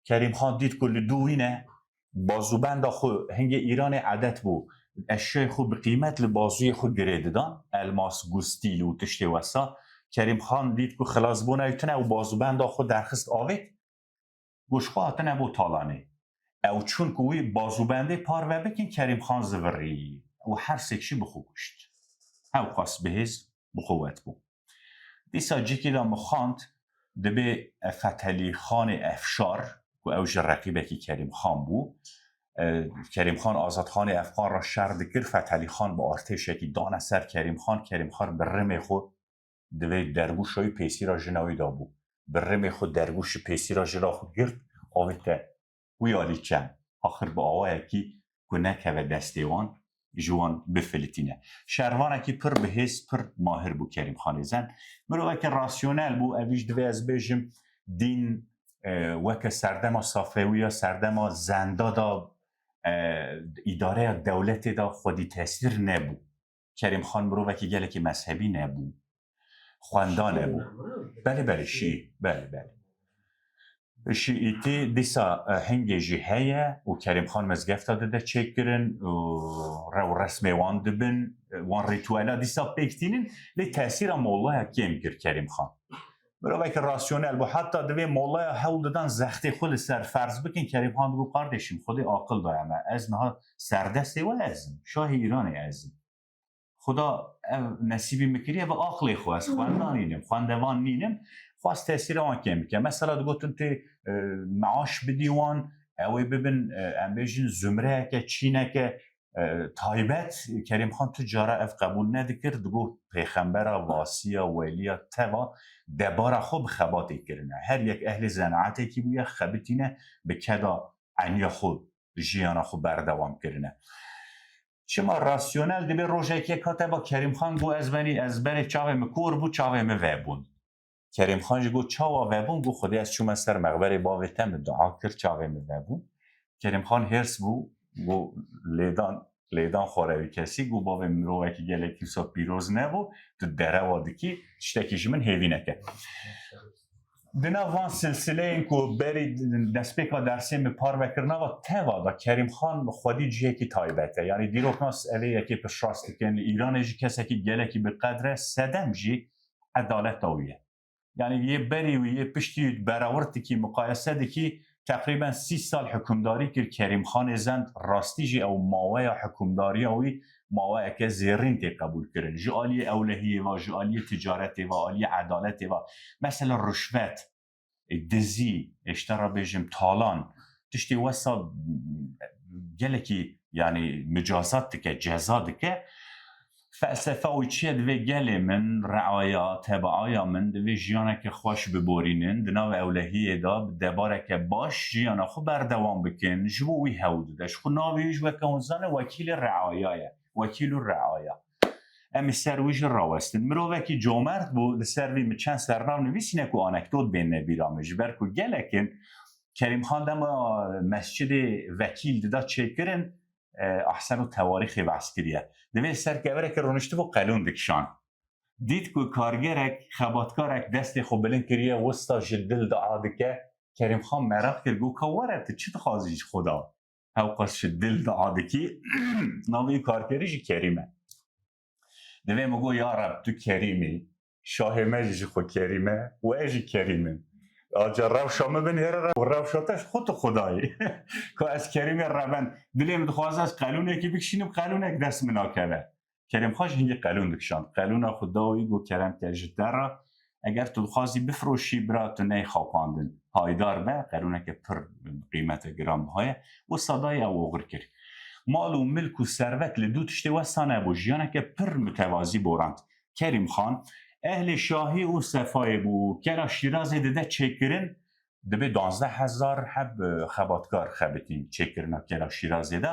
Kerîm Xan dît ku li dû wî ne, bazûbenda xwe, hingê Îranê edet bû, eşyayê xwe bi qîmet li bazûyê xwe girê didan, elmas, gustîl û tiştê wesa. Kerîm Xan dît ku xilasbûna wî tune û bazûbenda xwe derxist avêt, goş xwe hatine bo talanê. Ew çûn ku wî bazûbendê parve bikin, Kerîm Xan zivirî û her sêk jî bi xwe kuşt. Hewqas bihêz bi quwet bû. Dîsa cîkî de min xwend, dibê Fethelî Xanê Efşar, ku ew ji reqîbekî Kerîm Xan bû, e, Kerîm Xan Azad Xanê Efqan re şer dikir, Fethelî Xan bi artêşekî dane ser Kerîm Xan, Kerîm Xan bi rimê xwe divê dergûşa wî pêsîra jina wî de bû. Bi rimê xwe dergûşî pêsîra jina xwe girt, avête wî alî çem. Axir bi awayekî ku nekeve destê wan, ji wan bifilitîne. Şervanekî pir bihêz, pir mahir bû Kerîm Xanê Zend. Mirovekî rasyonel bû, evî jî divê ez bêjim, dîn, e, weke serdema Safewiya, serdema Zenda da, e, îdareya dewletê da xwedî tesîr nebû. Kerîm Xan mirovekî gelekî mezhebî nebû. Xwenda nebû. Belê, belê, şî. Belê, belê. Şîîtî dîsa, e, hingê jî heye û Kerîm Xan mizgefta dide çêkirin û rew resmê wan dibin, e, wan rîtuela dîsa pêk tînin, lê tesîra mollaya kêm kir Kerîm Xan. Mirovekî rasyonel bû, heta divê mollaya hewl didan zextê xwe li ser ferz bikin, Kerîm Xan digot, "Kardeşim, Xwedê aqil daye me. Ez niha serdestê we ez im, şahê Îranê ez im." Xuda ev nesîbî min kiriye, bi aqlê xwe ez xwenda nînim, xwendevan nînim, xwest tesîra wan kêm bike. Mesela digotin tu, e, meaş bidî wan, ew ê bibin, e, em bêjin zumreyeke, çîneke, e, taybet. Kerîm Xan tu cara ev qebûl nedikir, digot pêxembera, vasiya, weliya teva debara xwe bi xebatê kirine. Her yek ehlê zenaetekî bûye, xebitîne bi keda eniya xwe, jiyana xwe berdewam kirine. Çima rasyonel dibe, rojek yek hate ba Kerîm Xan got, "Ez benî, ez berê çavê min kor bû, çavê min vebûn." Kerîm Xan jî got, "Çawa vebûn?" Got, "Xwedê ez çûme ser mexberê bavê te, min dua kir, çavê min vebûn." Kerîm Xan hêrs bû, got, "Lêdan, lêdan xwarewî kesî." Got, "Bavê min mirovekî gelekî wisa pîroz nebû, tu derewa dikî, tiştekî ji min hêvî neke." Di nav van silsileyên ku berî destpêka dersê min parve kirina ve teva de Kerîm Xan xwedî cihekî taybet e. Yanî dîroknas evê yekê piştrast dikin. Li Îranê jî kesekî gelekî bi qedr e, sedem jî edaleta wî ye. Yanî yê berî wî, yê piştî wî berawird dikî, muqayese dikî, teqrîben sî sal hukimdarî kir Kerîm Xanê Zend, rastî jî ew maweya hukimdariya wî maweyeke zêrîn tê qebûl kirin. Ji aliyê ewlehiyê ve, ji aliyê ticaretê ve, aliyê edaletê ve. Mesela ruşvet, e, dizî, ê ji te re bêjim talan, tiştê wesa gelekî, yanî micazat dike, ceza dike. Felsefa wî çi ye? Divê gelê min, reaya, tebaaya min, divê jiyaneke xweş biborînin, di nav ewlehiyê de bi debareke baş jiyana xwe berdewam bikin, ji bo wî hewl dide. Ji xwe navê wî jî weke hûn zanin wekîlê reaya ye. Wekîl û reaya. Em ê ser wî jî rawestin. Mirovekî comert bû, li ser vî min çend sernav nivîsîne ku anekdot bênine bîra min. Ji ber ku gelek in, Kerîm Xan dema mescidê vekîl dida çêkirin, e, ehsen û tewarîxê behs kiriye. Divê ser kevireke rûniştibû qelûn dikişand. Dît ku kargerek, xebatkarek destê xwe bilind kiriye, wisa ji dil dua dike. Kerîm Xan meraq kir, got, "Ka were, tu çi dixwazî ji Xuda?" Hewqas ji dil dua dikî, navê karkerî jî Kerîm e. Divê min got, "Ya Reb, tu Kerîm î, şahê me jî ji xwe Kerîm e û ez jî Kerîm im. Aca rewşa min binêre rew û rewşa te ji xwe tu Xuda yî." Ka ez Kerîmê Reben, dilê min dixwaze ez qelûnekî bikişînim, qelûnek dest min nakeve. Kerîm Xan jî hingî qelûn dikişand. Qelûna xwe da wî, got, "Kerem ke ji te re, eger tu dixwazî bifiroşî, bira, tu neyê xapandin. Payidar be, qelûneke pir qîmete, giranbiha ye." Wisa dayê, ew oxir kir. Mal û milk û servet li dû tiştê wesa nebû. Jiyaneke pir mutevazî borand. Kerîm Xan ehlê şahî û sefayê bû. Kela Şîrazê dide çêkirin, dibê duwazdeh hezar heb, e, xebatkar xebitîn çêkirina Kela Şîrazê de.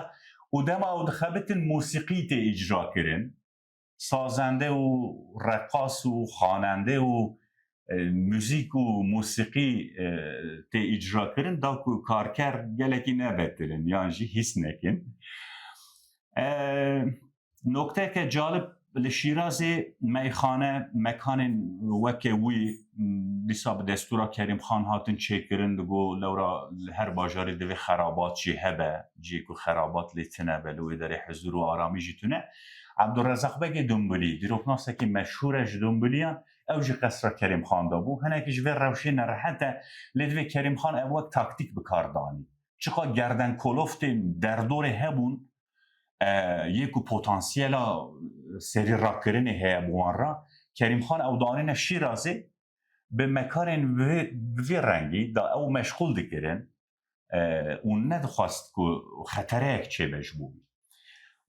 Û dema ew dixebitin, mûsîqî tê îcra kirin. Sazende û reqas û xanende û, e, muzîk û musîqî, e, tê îcra kirin, da ku karker gelekî nebetilin yan jî hîs nekin. E, nokteyeke calib, li Şîrazê meyxane, mekanên weke wî, m, dîsa bi destûra Kerîm Xan hatin çêkirin, digo lewra li her bajarê divê xerabat jî hebe, cihê ku xerabat lê tune be, li wê derê huzûr û aramî jî tune. Ebdulrezaq Begê Dumbulî, dîroknasekî meşhûr e ji Dumbuliyan, ew jî qesra Kerîm Xan de bû. Hinekî ji vê rewşê nerehet e, lê divê Kerîm Xan ev wek taktîk bi kar danî. Çiqa gerdenkoloftên derdorê hebûn, e, yê ku potansiyela serî rakirinê heye bi wan re, Kerîm Xan ew danîne Şîrazê, bi mekanên vê, vê rengî da ew meşxûl dikirin, e, û nedixwest ku xetereyek çêbe ji bo wî.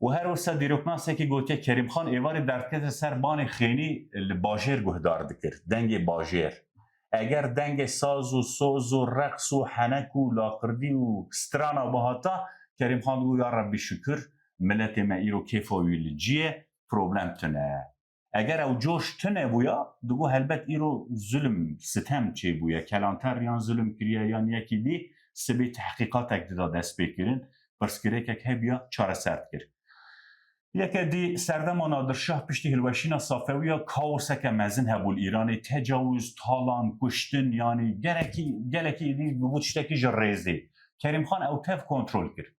Û her wisa dîroknasekî gotiye, Kerîm Xan êvarê derdikete ser banê xênî li bajêr guhdar dikir, dengê bajêr. Eger dengê saz û soz û reqs û henek û laqirdî û strana bihata, Kerîm Xan digot, ya Rebbî şukir, miletê me îro kêfa wî li cî ye, problem tune ye. Eger ew coş tune bûya, digot helbet îro zulm, sitem çêbûye, kelanter yan zulm kiriye yan yekî dî, sibê tehqîqatek dida destpêkirin, pirsgirêkek hebiya çareser dikir. Yeke dî serdema Nadir Şah piştî hilweşîna Safewiya kaoseke mezin hebû li Îranê, tecawuz, talan, kuştin, yanî gelekî, gelekî êdî bû tiştekî ji rêzê. Kerîm Xan ew tev kontrol kir.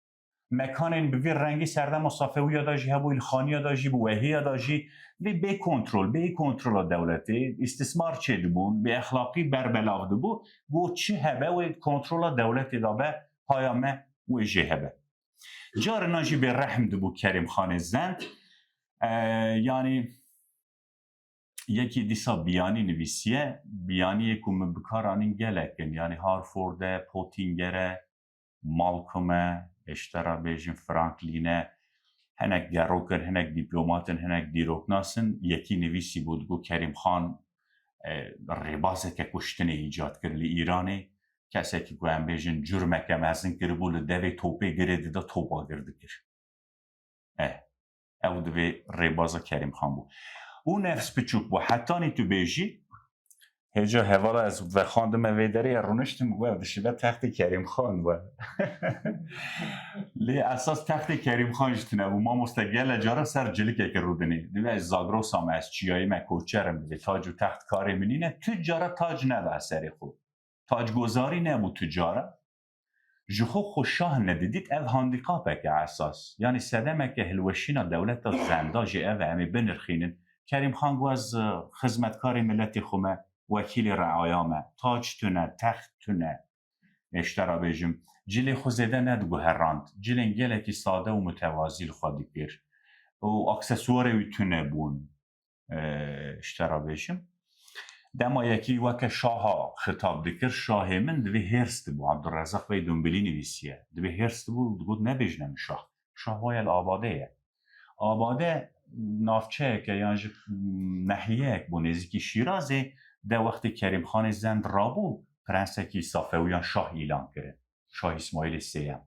Mekanên bi vî rengî serdema Safewiya de jî hebû, li Xaniya de jî, bi Wehiya de jî, vê bê kontrol, bê kontrola dewletê, îstismar çêdibûn, bê exlaqî berbelav dibû, got çi hebe wê kontrola dewletê de be, haya me wê jê hebe. Carinan jî bêrehm dibû Kerîm Xanê Zend. E, yanî yekî dîsa biyanî nivîsiye, biyaniyê ku min bi kar anîn gelek in, yanî Harford e, Pottinger e, Malcolm e, ê ji te re bêjin Franklin e, hinek gerokin, hinek dîplomatin, hinek dîroknasin, yekî nivîsî bû, digot Kerîm Xan, e, rêbazeke kuştinê îcad kir li Îranê, kesekî ku em bêjin curmeke mezin kiribû, li devê topê girê dida, top agir dikir. Eh, ew divê rêbaza Kerîm Xan bû. Û nefs piçûk bû. Hetanî tu bêjî, hêca hevala ez vexwandime vê derê, rûniştim, we dişibe textê Kerîm Xan we. Lê esas textê Kerîm Xan jî tune bû. Mamoste gele cara ser cilikeke rûdinê. Divê ez Zagrosa me, ez çiyayî me, koçer im, divê tac û text karê min nîne. Tu cara tac neda serê xwe. Tacgozarî nebû tu cara. Ji xwe xwe şah nedidît, ev handîkapek e esas. Yanî sedemeke hilweşîna dewleta Zenda jî ev e, em ê binirxînin. Kerîm Xan got ez, e, xizmetkarê miletê xwe me, wekîlê reaya me. Tac tune, text tune. Ê ji te re bêjim, cilê xwe zêde nediguherand. Cilên gelekî sade û mutewazî li xwe dikir. Û aksesuarê wî tune bûn. E, ji te re bêjim. Dema yekî weke şaha xitab dikir, şahê min divê hêrs dibû. Abdurrezzaq Bey Dumbilî nivîsiye. Divê hêrs dibû, digot nebêjine min şah. Şah waya li Abadê ye. Abade navçeyeke yan jî nehiyeyek bû nêzîkî Şîrazê, de wextê Kerîm Xanê Zend rabû, prensekî Safewiyan şah îlan kirin. Şah Îsmaîlê Sêyem.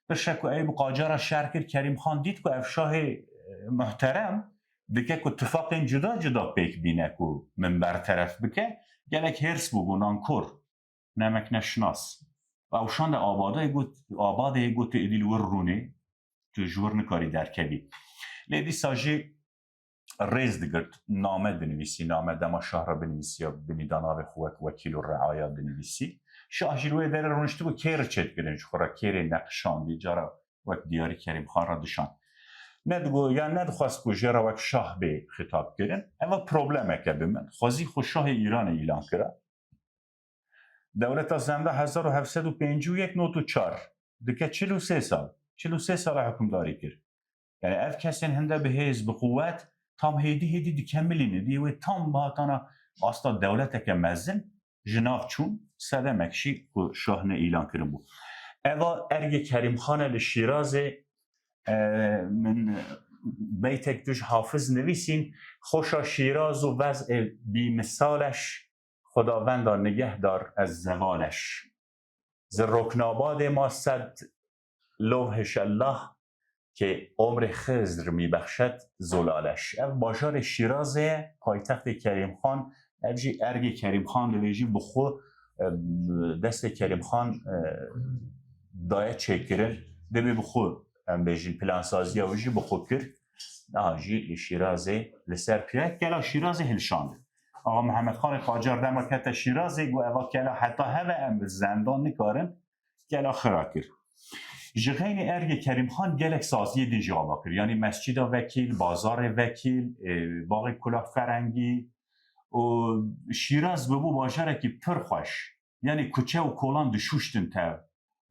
Pişek ku Eyûb Qacara şer kir, Kerîm Xan dît ku ev şahê, e, muhterem dike ku tifaqên cuda cuda pêk bîne ku min berteref bike, gelek hêrs bû, bû nankor, nemek neşnas. Ew şande Abadê got, Abadê got, tu êdî li wir rûnê, tu ji wir nikarî derkevî. Lê dîsa jî rêz digirt, name dinivîsî, name dema şah re binivîsiya, binî da navê xwe wek wekîl û reaya dinivîsî. Şah jî li wê derê rûniştibû, kêr çêdikirin ji xwe re, kêrê neqişandî, cara wek diyarî Kerîm Xan re dişand. Nedigo, yan nedixwest ku jê re wek şah bê xitab kirin. Eva problemeke bi min. Xwezî xwe şahê Îranê îlan kira. Dewleta Zenda hezar û heft sed û pêncî û yek not û çar dike çil û sê sal. Çil û sê sal e hukimdarî kir. Yani ev kesên hinde bi hêz, bi quwet tam hêdî hêdî dikemilîne. Diyê wê tam bihatana asta dewleteke mezin ji nav çûn, sedemek jî ku şah ne îlan kirin bû. Eva ergê Kerîm Xan e li Şîrazê, e, min beytek tu ji Hafiz nivîsîn, Xoşa Şîraz û vez'ê bîmisaleş, Xwedawenda nigehdar ez zevaleş. Zi Roknabadê ma sed lov hişellah ke omrê Xizr mî bexşet zolaleş. Ev bajarê Şîrazê ye, paytextê Kerîm Xan, Ev jî ergê Kerîmxan divê jî bi xwe, e, destê Kerîmxan, e, daye çêkirin. Divê bi xwe, em bêjin, plansaziya wî jî bi xwe kir. Niha jî li Şîrazê li ser piya kela Şîrazê hilşandin. Axa Mihemed Xanê Qacar dema kete Şîrazê, got, eva kela heta heve em bi zendan nikarin, kela xira kir. Ji xeynî ergê Kerîmxan gelek saziyê din jî ava kir. Yanî mescîda vekî, bazarê vekî, e, baxê kula ferengî û Şîraz bibû bajarekî pir xweş. Yanî kuçe û kolan dişûştin tev.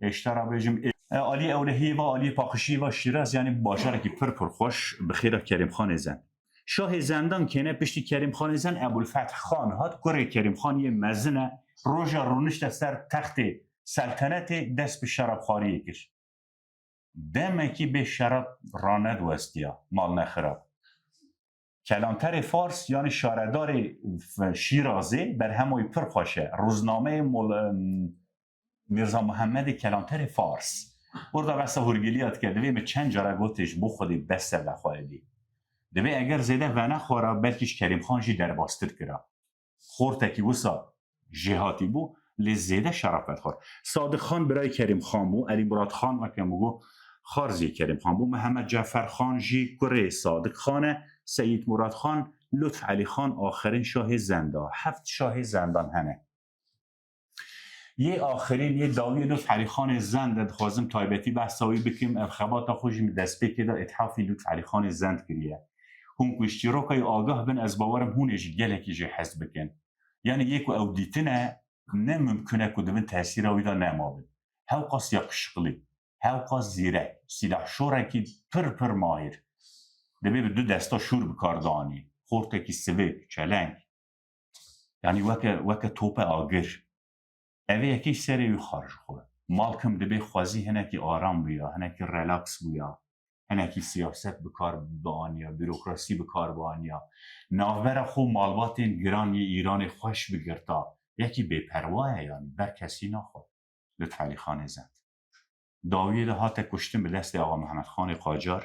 Ê, ji te re bêjim, ê, e, aliyê ewlehiyê ve, aliyê paqijiyê ve Şîraz, yanî bajarekî pir pir xweş, bi xêra Kerîmxanê Zend. Şahê Zendan kêne piştî Kerîmxanê Zend Ebulfeth Xan hat, kurê Kerîmxan yê mezin e, roja rûnişte ser textê seltenetê dest bi şerabxwariyê kir. Demekî bê şerab ranediwestiya, mal nexirab. Kelanterê Fars, yanî şaredarê F-, Şîrazê, berhema wî pir xweş e. Roznameyê Mol-, em, Mîrza Muhemmedê Kelanterê Fars. Orada behsa hûrgiliya dike, divê min çend cara gotê ji bo Xwedê bes e vexwe êdî. Divê eger zêde venexwara, belkî ji Kerîmxan jî derbastir kira. Xortekî wisa jêhatî bû, lê zêde şerafet xwar. Sadiq Xan birayê Kerîmxan bû, Elî Murad Xan weke min got, xarzî Kerîmxan bû, Mihemed Cefer Xan jî kurê Sadiq Xan e, Seyîd Murad Xan, Lutf Elî Xan axirîn şahê Zenda, heft şahê Zendan hene. Yê axirîn, yê dawiyê Lutf Elî Xanê Zend e, dixwazim taybetî behsa wî bikim. Ev xebata xwe jî min destpêkê de îthafî Lutf Elî Xanê Zend kiriye. Hûn ku ji çîroka wî agah bin, ez bawer im hûn ê jî gelekî jê hez bikin. Yanî yê ku ew dîtine, ne mimkun e ku di bin tesîra wî de nemabin. Hewqas yaqişiqlî, hewqas zîrek, sîlahşorekî pir pir mahîr. Dibê bi du desta şûr bi kar dianî. Xortekî sivik, çeleng. Yanî weke, weke tope agir. Ev ê yekê serê wî xar ji xwe. Malkim dibê xwezî hinekî aram bûya, hinekî relax bûya, hinekî siyaset bi kar bianiya, bürokrasî bi kar bianiya. Navbera xwe malbatên giran yê Îranê xweş bigirta. Yekî bêperwa ye, yanî ber kesî naxwe. Lutf Elî Xanê Zend. Dawiyê de hate kuştin bi destê Axa Mihemed Xanê Qacar.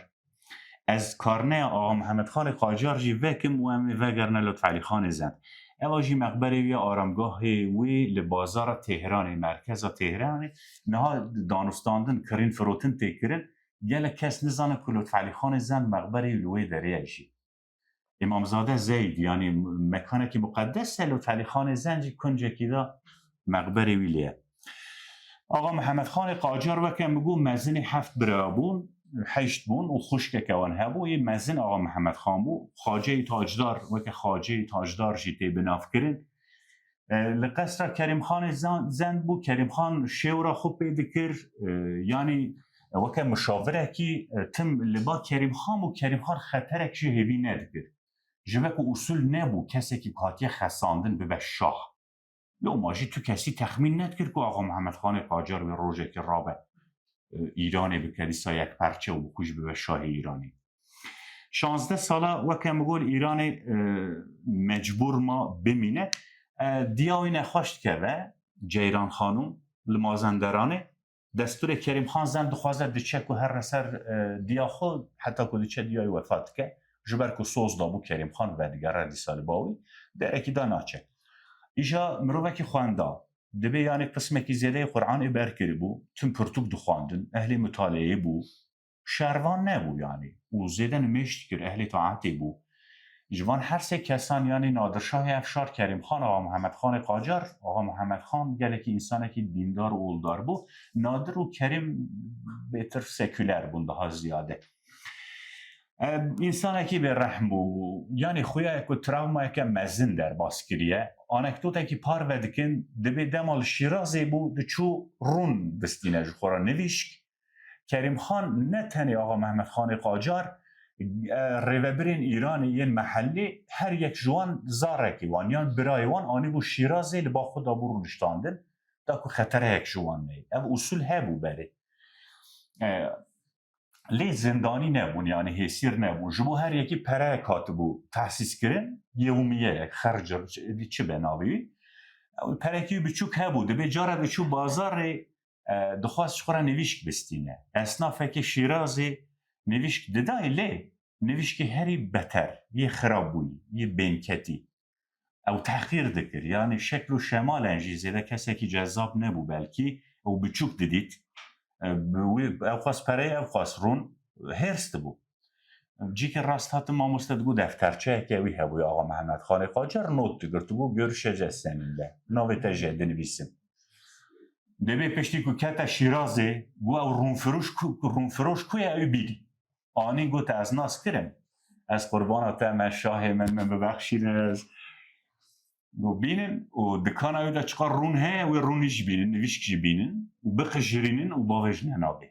Ez karneya Axa Mihemed Xanê Qacar jî vekim û em ê vegerine Lutf Elî Xanê Zend. Eva jî meqberê wî ye, aramgahê wî li bazara Têhranê, merkeza Têhranê. Niha danûstandin, kirîn firotin tê kirin. Gelek kes nizane ku Lutf Elî Xanê Zend meqberê wî li wê derê ye jî. Îmamzade Zeyd, yanî mekanekî muqeddes e, Lutf Elî Xanê Zend jî kuncekî de meqberê wî lê ye. Axa Mihemed Xanê Qacar weke min got mezinê heft bira bûn, heşt bûn û xwişkeke wan hebû. Yê mezin Axa Mihemed Xan bû. Xaceyî Tacdar, weke Xaceyî Tacdar jî tê binavkirin. E, li qesra Kerîmxanê Zan-, Zend bû. Kerîmxan şêwra xwe pê dikir. E, yanî weke mişavirekî, e, tim li ba Kerîmxan bû. Kerîmxan xeterek jî hêvî nedikir. Ji ve ku usul nebû kesekî ku hatiye xesandin bibe şah. Loma jî tu kesî texmîn nedikir ku Axa Mihemed Xanê Qacar wê rojekê rabe, e, Îranê bike dîsa yekperçe û bi xwe jî bibe şahê Îranê. Şazdeh sala weke min got li Îranê, e, mecbûr ma bimîne. E, diya wî nexweş dikeve, Ceyran Xanûm, li Mazenderanê. Destûrê Kerîmxan Zend dixwaze diçe ku here ser, e, diya xwe, heta ku diçe diya wî wefat dike. Ji ber ku soz dabû Kerîmxan vedigere dîsa li ba wî, derekî da naçe. Îja mirovekî xwenda, dibê yanî qismekî zêdeyê Quran ê ber kiribû, tim pirtûk dixwandin, ehlê mutaleyê bû, şervan nebû yanî û zêde nimêj dikir, ehlê taetê bû. Ji van her sê kesan, yanî Nadir Şahê Efşar, Kerîm Xan, Axa Mihemed Xanê Qacar, Axa Mihemed Xan gelekî însanekî dîndar û oldar bû. Nadir û Kerîm bêtir seküler bûn daha ziyade. Em, însanekî bêrehm bû. Yanî xuya ye ku travmayeke mezin derbas kiriye. Anekdotekî parve dikin, dibê dema li Şîrazê bû, diçû rûn bistîne ji xwe re nivîşk. Kerîm Xan ne tenê Axa Mehmet Xanê Qacar, e, rêvebirên Îranê yên mehellî, her yek ji wan zarekî wan yan birayê wan anîbû Şîrazê, li ba xwe dabû rûniştandin, da ku xetereyek ji wan neyê. Ev usul hebû berê. E, lê zindanî nebûn, yanî hêsîr nebûn. Ji bo her yekî pereyek hatibû tehsîs kirin, yewmiyeyek, xerc, çi be navê wî. Ew perekî biçûk hebû. Dibê cara diçû bazarê, e, dixwest ji xwe re nivîşk bistîne. Esnafekê Şîrazê nivîşk didayê, lê nivîşkê herî beter, yê xirabûyî, yê bênketî. ew tehqîr dikir. Yanî şekl û şemalen jî zêde kesekî cezab nebû belkî, ew biçûk didît. E, bi wî ew xwest pereyê, ew xwest rûn, hêrs dibû. Cîkê rast hatim mamoste digot defterçeyeke wî hebû ya Axa Mehemedxanê Qacar not digirtibû, görüşeceğiz seninle. Navê te jê dinivîsim. Dibê piştî ku kete Şîrazê, got ew rûnfiroş ku, rûnfiroş ku ye ew bînî. Anî got ez nas kirim. Ez qurbana te me, şahê min, min bibexşîne ez. Got bînin û dikana wî de çiqar rûn heye, wê rûnî jî bînin, nivîşk jî bînin û biqijirînin û bavêjine navê.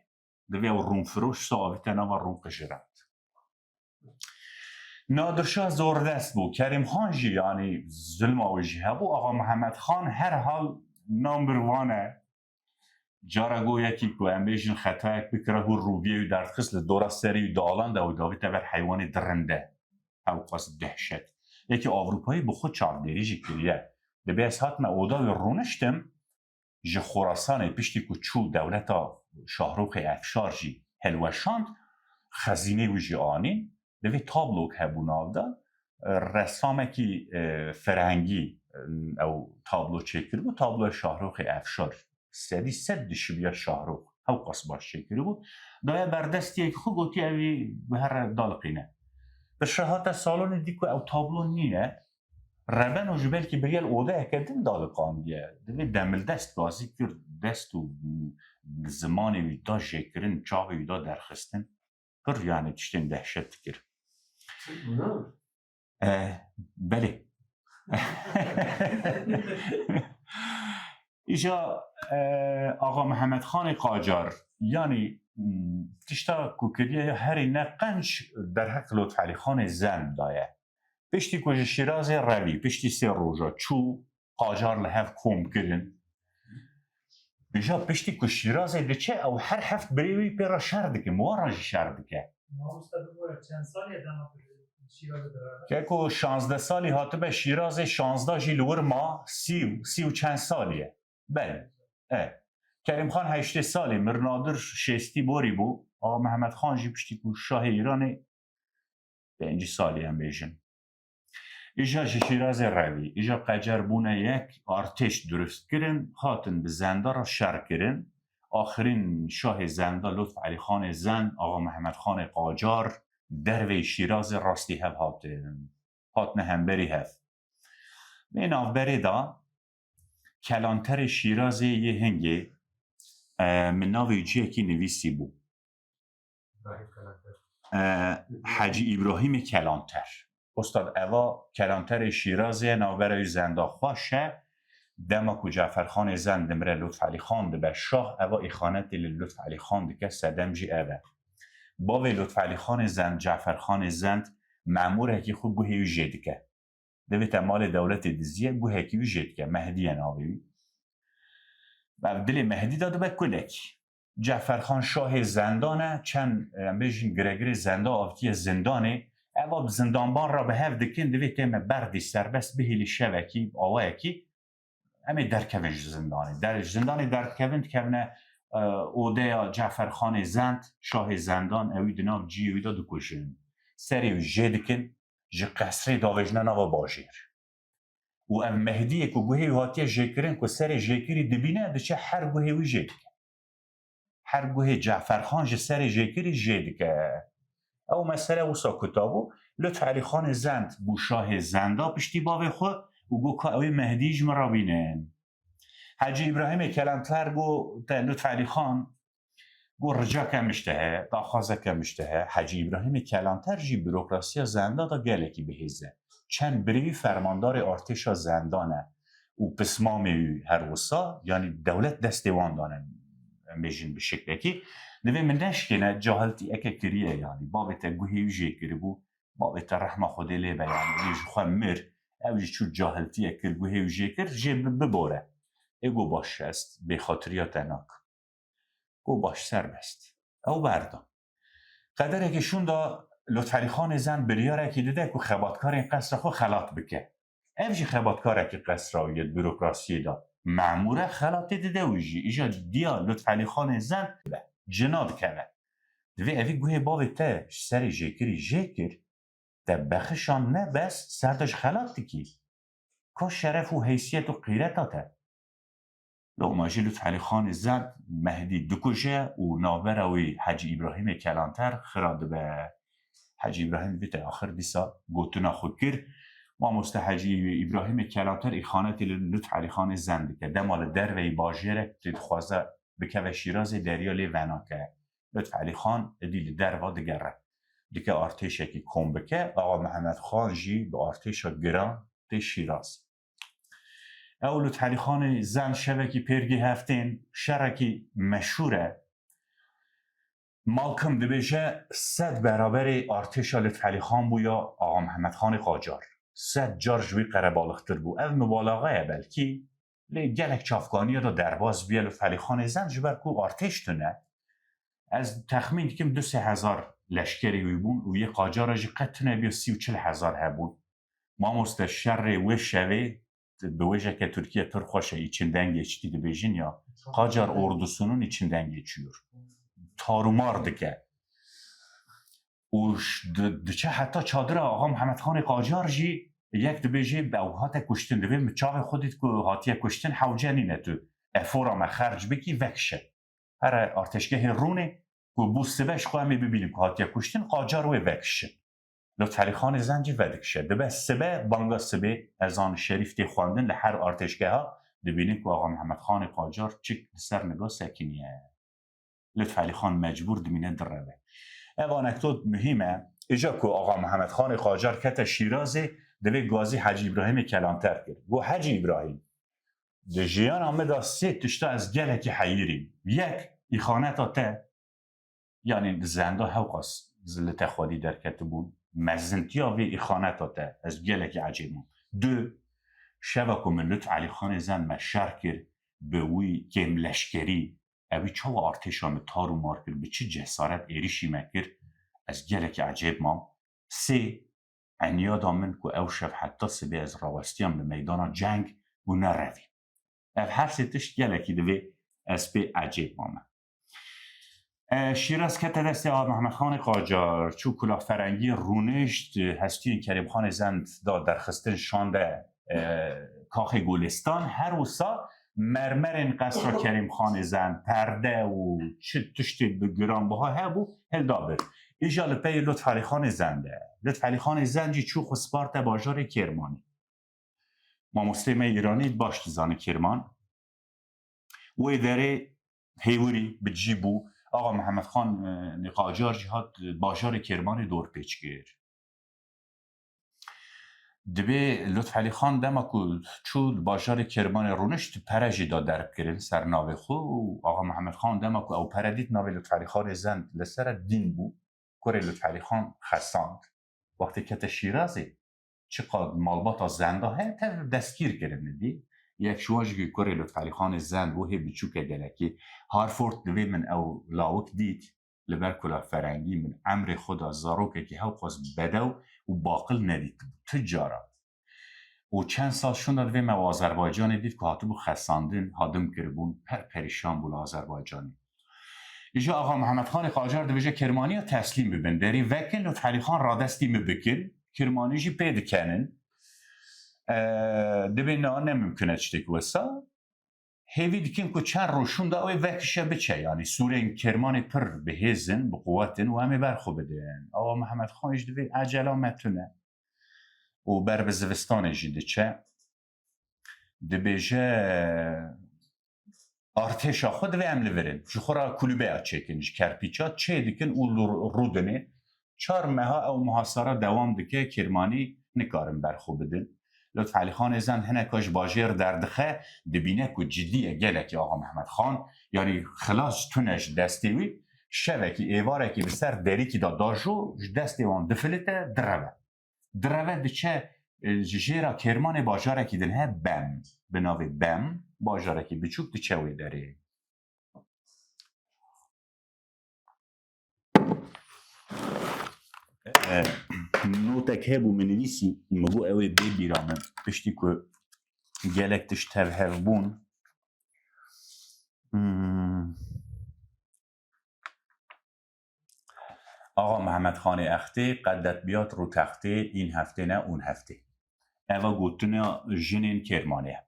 Divê ew rûnfiroş sa avîte nava rûn qijirand. Nadir Şah zordest bû. Kerîm Xan jî, yanî, zilma wî jî hebû. Axa Mihemed Xan her hal number one e. Cara go yekî ku em bêjin xetayek bikira, hûr rûviyê wî derdixist, li dora serê wî dialan de û davîte ber heywanê dirinde. Ew qas dehşet. Yekî Ewropayî bi xwe çavdêrî jî kiriye. Dibê ez hatime oda wî rûniştim, ji Xorasanê piştî ku çû dewleta Şahroxê Efşar jî hilweşand, xezînê wî jî anîn. Divê tablok hebû nav de, e, ressamekî, e, ferhengî, e, ew tablo çêkiribû, tabloya Şahroxê Efşar. Sedî sed dişibiya Şahrox. Ew qas baş çêkiribû. Daye ber destiyekî xwe, gotiye, "Ev ê bi here daliqîne." Piştre hate salonê, dî ku ew tablo nîne. Rebeno jî belkî biriye li odeyeke din daliqandiye. Divê demildest gazî kir, dest û zimanê wî da jêkirin, çavê wî da derxistin. Pir, yanî, tiştên dehşet dikir. Buna? E, belê. Îja, e, Axa Mihemed Xanê Qacar, yanî, m, tişta ku kiriye ya herî ne qenc derheq Lutfelî Xanê Zend daye. Piştî ku ji Şîrazê revî, piştî sê roja çû, Qacar li hev kom kirin. Îja piştî ku Şîrazê diçe, ew her heft birê wî pê re şer dikin, wan re jî şer dike. Mamoste, bibore çend salî ye dema tu li Şîrazê direve? Keko şazdeh salî hatibe Şîrazê, şazdeh jî li wir ma, sî û, sî û çend salî ye. Belê. E. Kerîm Xan heştê salî, Mir Nadir şêstî borî bû. Axa Mehmed Xan jî piştî ku şahê Îranê pêncî salî em bêjin. Îja ji Şîrazê revî, îja Qacar bûne yek, artêş dirust kirin, hatin bi Zenda re şer kirin. Axirîn şahê Zenda Lutf Elî Xanê Zend, Axa Mehmed Xanê Qacar, derveyî Şîrazê rastî hev hatin. Hatine hemberî hev. Vê navberê de Kelanterê Şîrazê yê hingê, e, min navê ciyekî nivîsî bû. Zahid Kelanter. E, Hecî Îbrahîmê Kelanter. Ustad, eva Kelanterê Şîrazê ye, navbera wî Zenda xweş e. Dema ku Caferxanê Zend dimire, Lutfelî Xan dibe şah, eva îxanetê li Lutfelî Xan dike, sedem jî ev e. Bavê Lutfelî Xanê Zend, Caferxanê Zend, memûrekî xwe guhê wî jê dike. Divê te malê dewletê diziye, guhekî wî jê dike. Mehdî ye navê wî. Ev dilê Mehdî de dibe kulekî. Ceferxan şahê Zendan e, çend, em bêjin, giregirê Zenda avitiye zindanê. Eva bi zindanban re bi hev dikin, divê tê me berdî serbest bihêlî şevekî, awayekî. Em ê derkevin ji zindanê. Der, ji zindanê derdikevin, dikevine, e, odeya Ceferxanê Zend, şahê Zendan, ewî di nav ciyê wî de dikujin. Serê wî jê dikin, ji qesrê davêjine nava bajêr. Û ev Mehdiyê ku guhê wî hatiye jêkirin, ku serê jêkirî dibîne, diçe her guhê wî jê dike. Her guhê Ceferxan ji serê jêkirî jê dike. Ew mesele wisa kuta bû. Lutf Elî Xanê Zend bû şahê Zenda piştî bavê xwe û got ka ew ê Mehdî ji min re bînin. Hecî Îbrahîmê Kelanter got te Lutf Elî Xan, got ricake min ji te heye, daxwazeke min ji te heye. Hecî Îbrahîmê Kelanter jî bürokrasiya Zenda de gelekî bihêz e. Çend birê wî fermandarê artêşa Zendan e û pismamê wî her wisa, yanî dewlet destê wan dane, em bêjin bi şeklekî. Divê min neşkêne, cahiltî eke kiriye, yanî bavê te guhê wî jê kiribû, bavê te rehma Xwedê lê be, yanî wê ji xwe mir, ew jî çû cahiltiyek kir, guhê wî jê kir, jê bi-, bibore. Ê got baş, ez bêxatiriya te nakim. Got baş, serbest. Ew berda. Qederekî şûnda Lutfelî Xanê Zend biryarekî dide ku xebatkarên qesra xwe xelat bike. Ev jî xebatkarekî qesra wî ye, di bürokrasiyê de. Memûr e, xelatê dide wî jî. Îja diya Lutfelî Xanê Zend be, cina dikeve. Divê evî guhê bavê te ji serê jêkirî jê kir, te bexişand ne bes, ser de ji xelat dikî. Ka şeref û heysiyet û qîreta te? Loma jî Lutfelî Xanê Zend Mehdî dikuje û navbera wî Hecî Îbrahîmê Kelanter xira dibe. Hecî Îbrahîm vî te axir dîsa gotina xwe kir. Mamoste Hecî Îbrahîmê Kelanter îxanetê li Lutfelî Xanê Zend dike. Dema li derveyî bajêrek tê dixwaze bikeve Şîrazê, deriya lê venake. Lutfelî Xan êdî li derva digere. Dike artêşekî kom bike, Axa Mihemed Xan jî bi artêşa giran tê Şîraz. Ew Lutfelî Xanê Zend şevekî pêrgî heftên şerekî meşhûr e. Malkim dibêje, sed beraberê artêşa Lutfelî Xan bû ya Axa Mihemed Xanê Qacar. Sed car ji wî qerebalixtir bû. Ev mubalaxa ye belkî, lê gelek çavkaniya de derbas bûye. Lutfelî Xanê Zend ji ber ku artêş tune, ez texmîn dikim du sê hezar leşkerî wî bûn û yê Qacara jî qet tune bûye, sî û çil hezar hebûn. Mamoste, şerê wê şevê bi wêjeke Tirkiye pir xweş e, için dengê çitî dibêjin ya, Qacar ordusunun için dengê çiyor. Tarumar dike. Û ş-, di-, diçe heta çadira Axa Mihemed Xanê Qacar jî yek dibêje, ew hate kuştin, divê min çavê xwe dît ku hatiye kuştin, hewce nîne tu efora me xerc bikî, vekişe. Here artêşgehê rûnê ku bû sibe ji xwe em ê bibînin ku hatiye kuştin, Qacar wê vekişin. Lutfelî Xanê Zend jî vedikişe. Dibe sibe, banga sibê, ezan şerîf tê xwendin li her artêşgeha, dibînin ku Axa Mihemed Xanê Qacar çik li ser niga sekiniye. Lutfelî Xan mecbûr dimîne direve. Ev anekdot muhîm e. Îja ku Axa Mihemed Xanê Qacar kete Şîrazê, divê gazî Hecî Îbrahîmê Kelanter kir. Got, Hecî Îbrahîm, di jiyana min de sê tişta ez gelekî heyirîm. Yek, îxaneta te, yanî Zenda hewqas li te xwedî derketibûn. Mezintiya vê îxaneta te, ez gelekî ecêb mam. Du, şeva ku min Lutfelî Xanê Zend me şer kir, bi wî kêmleşkerî, ewî çawa artêşa min tar û mar kir, bi çi cesaret êrîşî me kir, ez gelekî ecêb mam. Sê, eniyada min ku ew şev heta sibê ez rawestiyam li meydana ceng û nerevî. Ev her sê tişt gelekî divê ez pê ecêb mame. E, Şîraz kete destê Axa Mehmed Xanê Qacar, çû Kula Ferengî, rûnişt, hestiyên Kerîm Xanê Zend da derxistin, şande, e, Kaxê Gulistan, her wisa mermerên qesra Kerîm Xanê Zend, perde û çi tiştê bi giranbiha hebû, hilda bir. Îja li pey Lutfelî Xanê Zend e. Lutfelî Xanê Zend jî çû xwe sparte bajarê Kêrmanî. Mamostê me îranî baş dizane Kêrman. Wê derê hêwirî bi cî bû. Axa Mihemed Xan, e, Qacar jî hat bajarê Kêrmanê dorpêç kir. Dibê Lutfelî Xan dema ku çû li bajarê Kêrmanê rûnişt, pere jî da derb kirin ser navê xwe û Axa Mihemed Xan dema ku ew pere dît, navê Lutfelî Xanê Zend li ser e, dîn bû. Kurê Lutfelî Xan xesand. Wextê kete Şîrazê, çiqad malbata Zenda heye, tev destgîr kirin dî. Yek ji wan jî kurê Lutfelî Xanê Zend bû, hê biçûke gelekî. Harford divê min ew lawik dît. Li ber Kula Ferengî min emrê xwe da zarokekî hewqas bedew û baqil nedîtibû. Tu cara. Û çend sal şûnda divê me û Azerbaycanê dît ku hatibû xesandin, hadim kiribûn, per perîşan bû li Azerbaycanê. Îja Axa Mihemed Xanê Qacar dibêje Kêrmaniya teslîm bibin. Derî vekin, Lutfelî Xan radestî min bikin. Kêrmanî jî pê dikenin. E, dibê na ne mimkun e tiştek wesa. Hêvî dikin ku çend roj şûnda wê vekişe biçe. Yanî sûrên Kêrmanê pir bi hêz in, bi quwet in û em ê ber xwe bidin. Axa Mihemed Xan jî divê ecela me tune. Û ber bi zivistanê jî diçe. Dibêje, artêşa xwe divê em li vir in. Ji xwe re kulîbeya çêkin, ji kerpîça çê dikin û li rûdinê çar meha ew muhasara dewam dike, Kêrmanî nikarin ber xwe bidin. Lutfelî Xanê Zend hineka ji bajêr derdixe, dibîne ku cidî ye gelekî Axa Mehmed Xan, yanî xilas tune ji destê wî, şevekî, êvarekî li ser derîkî de dajo, ji destê wan difilite, direve. Direve diçe, e, ji jêra Kêrmanê bajarekî din he, Bem. Bi navê Bem, bajarekî biçûk diçe wê derê. E, notek hebû min nivîsî, min got ew ê bê bîra min. Piştî ku gelek tişt tev hev bûn. Hmm. Axa Mehmed Xanê Extê, qedet biyat rû textê, în heftê ne, ûn heftê. Eva gotina jinên Kêrmanê ye.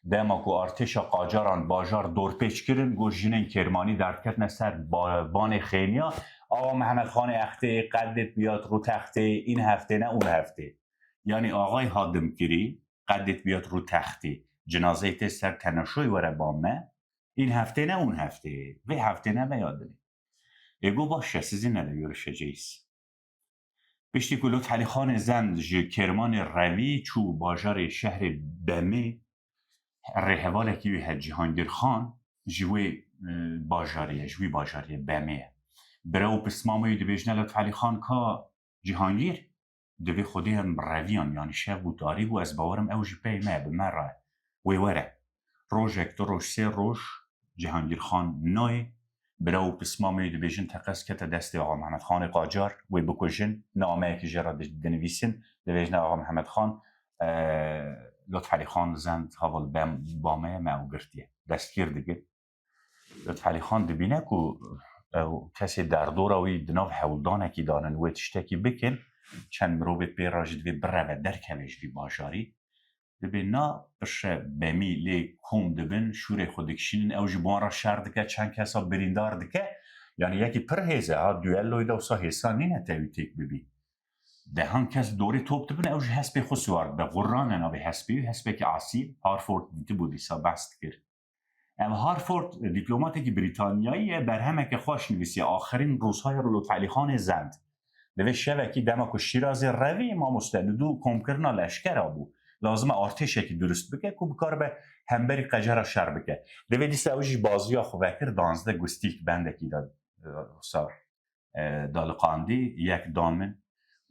Dema ku artêşa qacaran bajar dorpêç kirin, got, jinên Kêrmanî derdketine ser ba-, banê xêniya. Axa Mehmed Xanê Extê, qeddit biyat rû textê, în heftê ne ûn heftê. Yanî axay Hadimkirî, qeddit biyat rû textê. Cinazeyê tê ser tenaşoyê were ba me, în heftê ne ûn heftê. Vê heftê ne veya dinê. Ê got, baş e, sizinle de görüşeceğiz. Piştî ku Lutfelî Xanê Zend ji Kêrmanê revî çû bajarê şehrê Bemê, rêhevalekî wî heye Cîhangîr Xan, ji wê, e, bajarê ye, ji wî bajarê ye, Bemê ye. Bira û pismamê wî dibêjine Lutfelî Xan ka Cîhangîr, divê Xwedê em reviyan, yanî şev bû, tarî bû, ez bawerim ew ji pey me, bi me re, wê were. Rojek, du roj, sê roj, Cîhangîr Xan nayê. Bira û pismamê wî dibêjin, teqez kete destê Axa Mehmed Xanê Qacar, wê bikujin, nameyekî jê re di-, dinivîsin, dibêjine Axa Mehmed Xan, e, Lutfelî Xan Zend heval bem-, ba me ye, me ew girtiye. Destgîr dikin. Lutfelî Xan dibîne ku ew kesê derdora wî di nav hewldanekî danin, wê tiştekî bikin, çend mirovê pê re jî divê bireve derkeve ji vî bajarî. Dibê na pişe Bemî lê kom dibin, şûrê xwe dikişînin, ew jî bi wan re şer dike, çend kesa birîndar dike. Yanî yekî pir hêz e, ha, duelloyê de wisa hêsan nîne tevî têk bibî. Dehan kes dorê top dibin, ew ji hespê xwe siwar dibe, xwe rane navê hespê wî, hespekî asîl, Harford dîtibû dîsa behs dikir. Ev Harford, dîplomatekî Brîtanyayî ye, berhemeke xweş nivîsiye, Axirîn Rûsayê Lutfelî Xanê Zend. Divê şevekî dema ku Şîrazê revî, mamoste, li dû komkirina leşkera bû. Lazim e artêşekî durust bike ku bikaribe hemberî qecera şer bike. Divê dîsa ew jî baziya xwe vekir, danzdeh gustîlk bendekî de, e, wisa, e, daliqandî, yek da min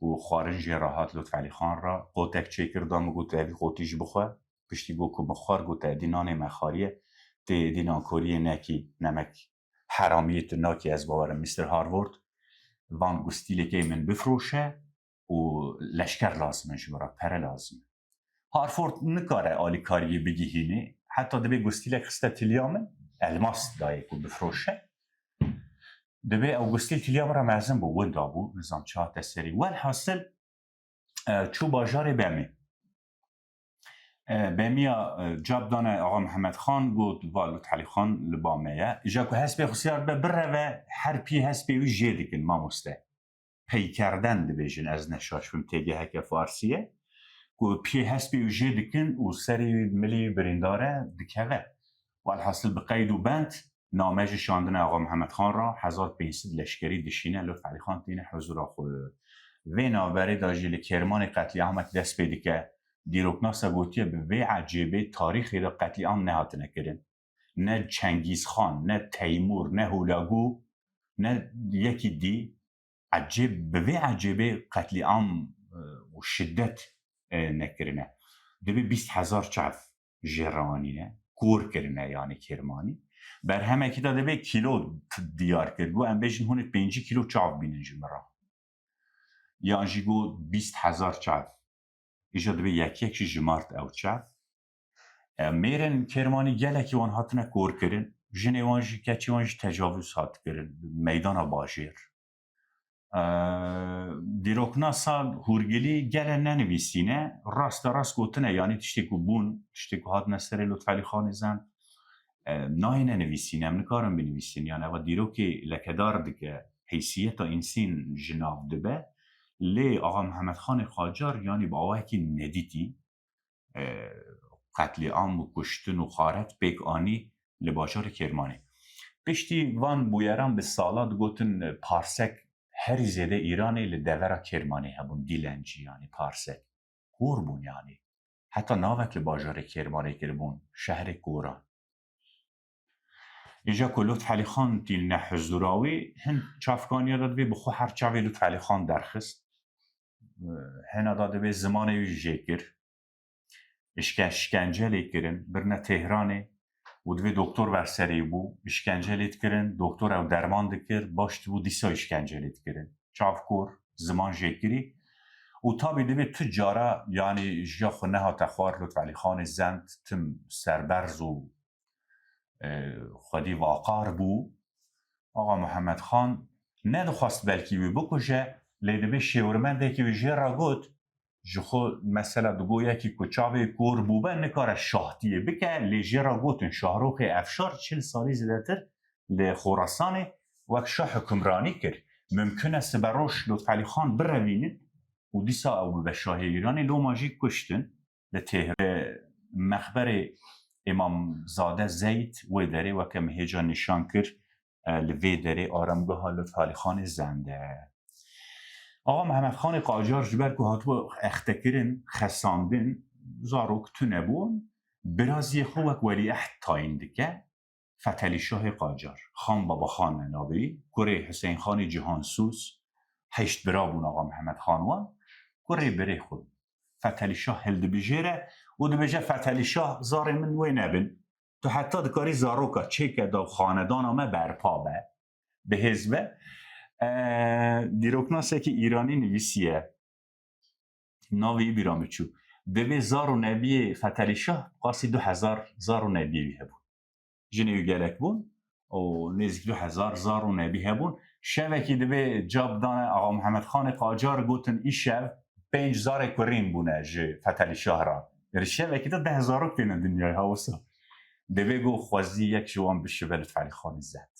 û xwarin jê re hat Lutfelî Xan re. Qotek çêkir da min, got, "Evî qotî jî bixwe." Piştî got ku min xwar, got, "Êdî nanê me xariye, tê êdî nankoriyê nekî, nemek heramiyê tu nakî, ez bawerim." Mister Harford van, "Gustîlekê min bifroşe û leşker lazim e ji we re, pere lazim e." Harford nikare alîkariyê bigihînê, heta dibê gustîlek xiste tiliya min, elmas dayê ku bifroşe. Dibê ew gustîl tiliya min re mezin bû, winda bû, nizam çi hate serî. Welhasil, e, çû bajarê Bemê. E, Bemiya, e, cab dane Axa Mihemed Xan, got, "Va Lutfelî Xan li ba me ye." Îja ku hespê xwe siyar be bireve, her piyê hespê wî jê dikin, mamoste. Peykerden dibêjin, ez ne şaş bim, têgeheke farsî ye. Ku piyê hespê wî jê dikin û serê wî, milê wî birîndar e, dikeve. Welhasil bi qeyd û bend, name jî şandine Axa Mihemed Xan re, hezar pênc sed leşkerî dişîne, Lutfelî Xan tîne huzura xwe. Vê navberê de jî li Kêrmanê qetlîamek dest pê dike. Dîroknasa gotiye, bi vê ecêbê tarîxê de qetlîam nehatine kirin. Ne Çengîz Xan, ne Teymûr, ne Hulagu, ne yekî dî. Ecêb, bi vê ecêbê qetlîam, e, û şiddet, e, nekirine. Divê bîst hezar çav jê re anîne, kor kirine, yanî Kêrmanî. Berhemekî de divê kîlo t-, diyar kir. Got, "Em bêjin hûn ê pêncî kîlo çav bînin ji min re." Yan jî got, "Bîst hezar çav." Îja divê yek yek jî jimart ew çav. E, mêrên Kêrmanî gelekî wan hatine kor kirin. Jinê wan jî, keçê wan jî tecavûz hat kirin. Meydana bajêr. E, dîroknasa Hûrgilî gele nenivîsîne, raste rast gotine, yanî tiştê ku bûn, tiştê ku hatine serê Lutfelî Xanê Zend, e, nayê nenivîsîne, em nikarin binivîsin. Yanî eva dîrokê lekedar dike, heysiyeta însîn ji nav dibe. Lê Axa Mihemed Xanê Qacar, yanî bi awayekî nedîtî, e, qetlîam û kuştin û xaret pêk anî li bajarê Kêrmanê. Piştî van bûyeran bi sala digotin, e, Parsek herî zêde Îranê li devera Kêrmanê hebûn, Dîlencî, yanî Parsek. Kor bûn yanî. Heta navek li bajarê Kêrmanê kiribûn, şehrê koran. Îja ku Lutfelî Xan tîne huzura wî, hin çavkaniya de divê bi xwe her çavê Lutfelî Xan derxist. Hina da divê zimanê wî jê kir. Îşke-, şikence lê kirin, birine Tehranê û divê doktor ber serê bû. Îşkence lê dikirin, doktor ew derman dikir, baş dibû, dîsa îşkence lê dikirin. Çavkor, ziman jê kirî. Û tabî divê tu cara, yanî jiya xwe nehate xwar, Lutfelî Xanê Zend tim serberz û, e, xwedî vaqar bû. Axa Mihemed Xan nedixwest belkî wî bikuje, lê divê şêwirmendekî wî jê re got, Ji xwe mesela digo yekî ku çavê kor bûbe nikare şahtiyê bike, lê jê re gotin Şahroxê Efşar çil salî zêdetir li Xorasanê wek şah hukimranî kir. Mimkun e siberoj Lutfelî Xan birevînin û dîsa ew bibe şahê Îranê, loma jî kuştin. Li Têhrê mexberê Îmamzade Zeyd wê derê weke min hêca nîşan kir, e, li vê derê aramgeha Lutfelî Xanê Zend e. Axa Mehemedxanê Qacar ji ber ku hatibû extekirin, xesandin, zarok tune bûn, biraziyê xwe wek welîehd tayîn dike. Fetelî Şahê Qacar, Xan Babaxan e navê wî, kurê Huseyîn Xanê Cihansûz, heşt bira bûn axa Mehemedxan wan, kurê birê xwe. Fetelî Şah hildibijêre û dibêje, Fetelî Şah, zarê min wê nebin. Tu heta dikarî zaroka çêke da xanedana me berpa be, bihêz be. E, dîroknasekî Îranî nivîsiye. Navê wî bîra min çû. Divê zar û nebiyê Fetelî Şah, qasî du hezar zar û nebiyê wî hebûn. Jinê wî gelek bûn û nêzîk du hezar zar û nebî hebûn. Şevekî divê cab dane Axa Mehemedxanê Qacar, gotin, îşev pênc zarê kurîn bûne ji Fetelî Şah re. Yanî şevekî de deh zarok têne dinyayê, ha wisa. Divê ku xwezî yek ji wan bişive Lutfelî Xanê Zend.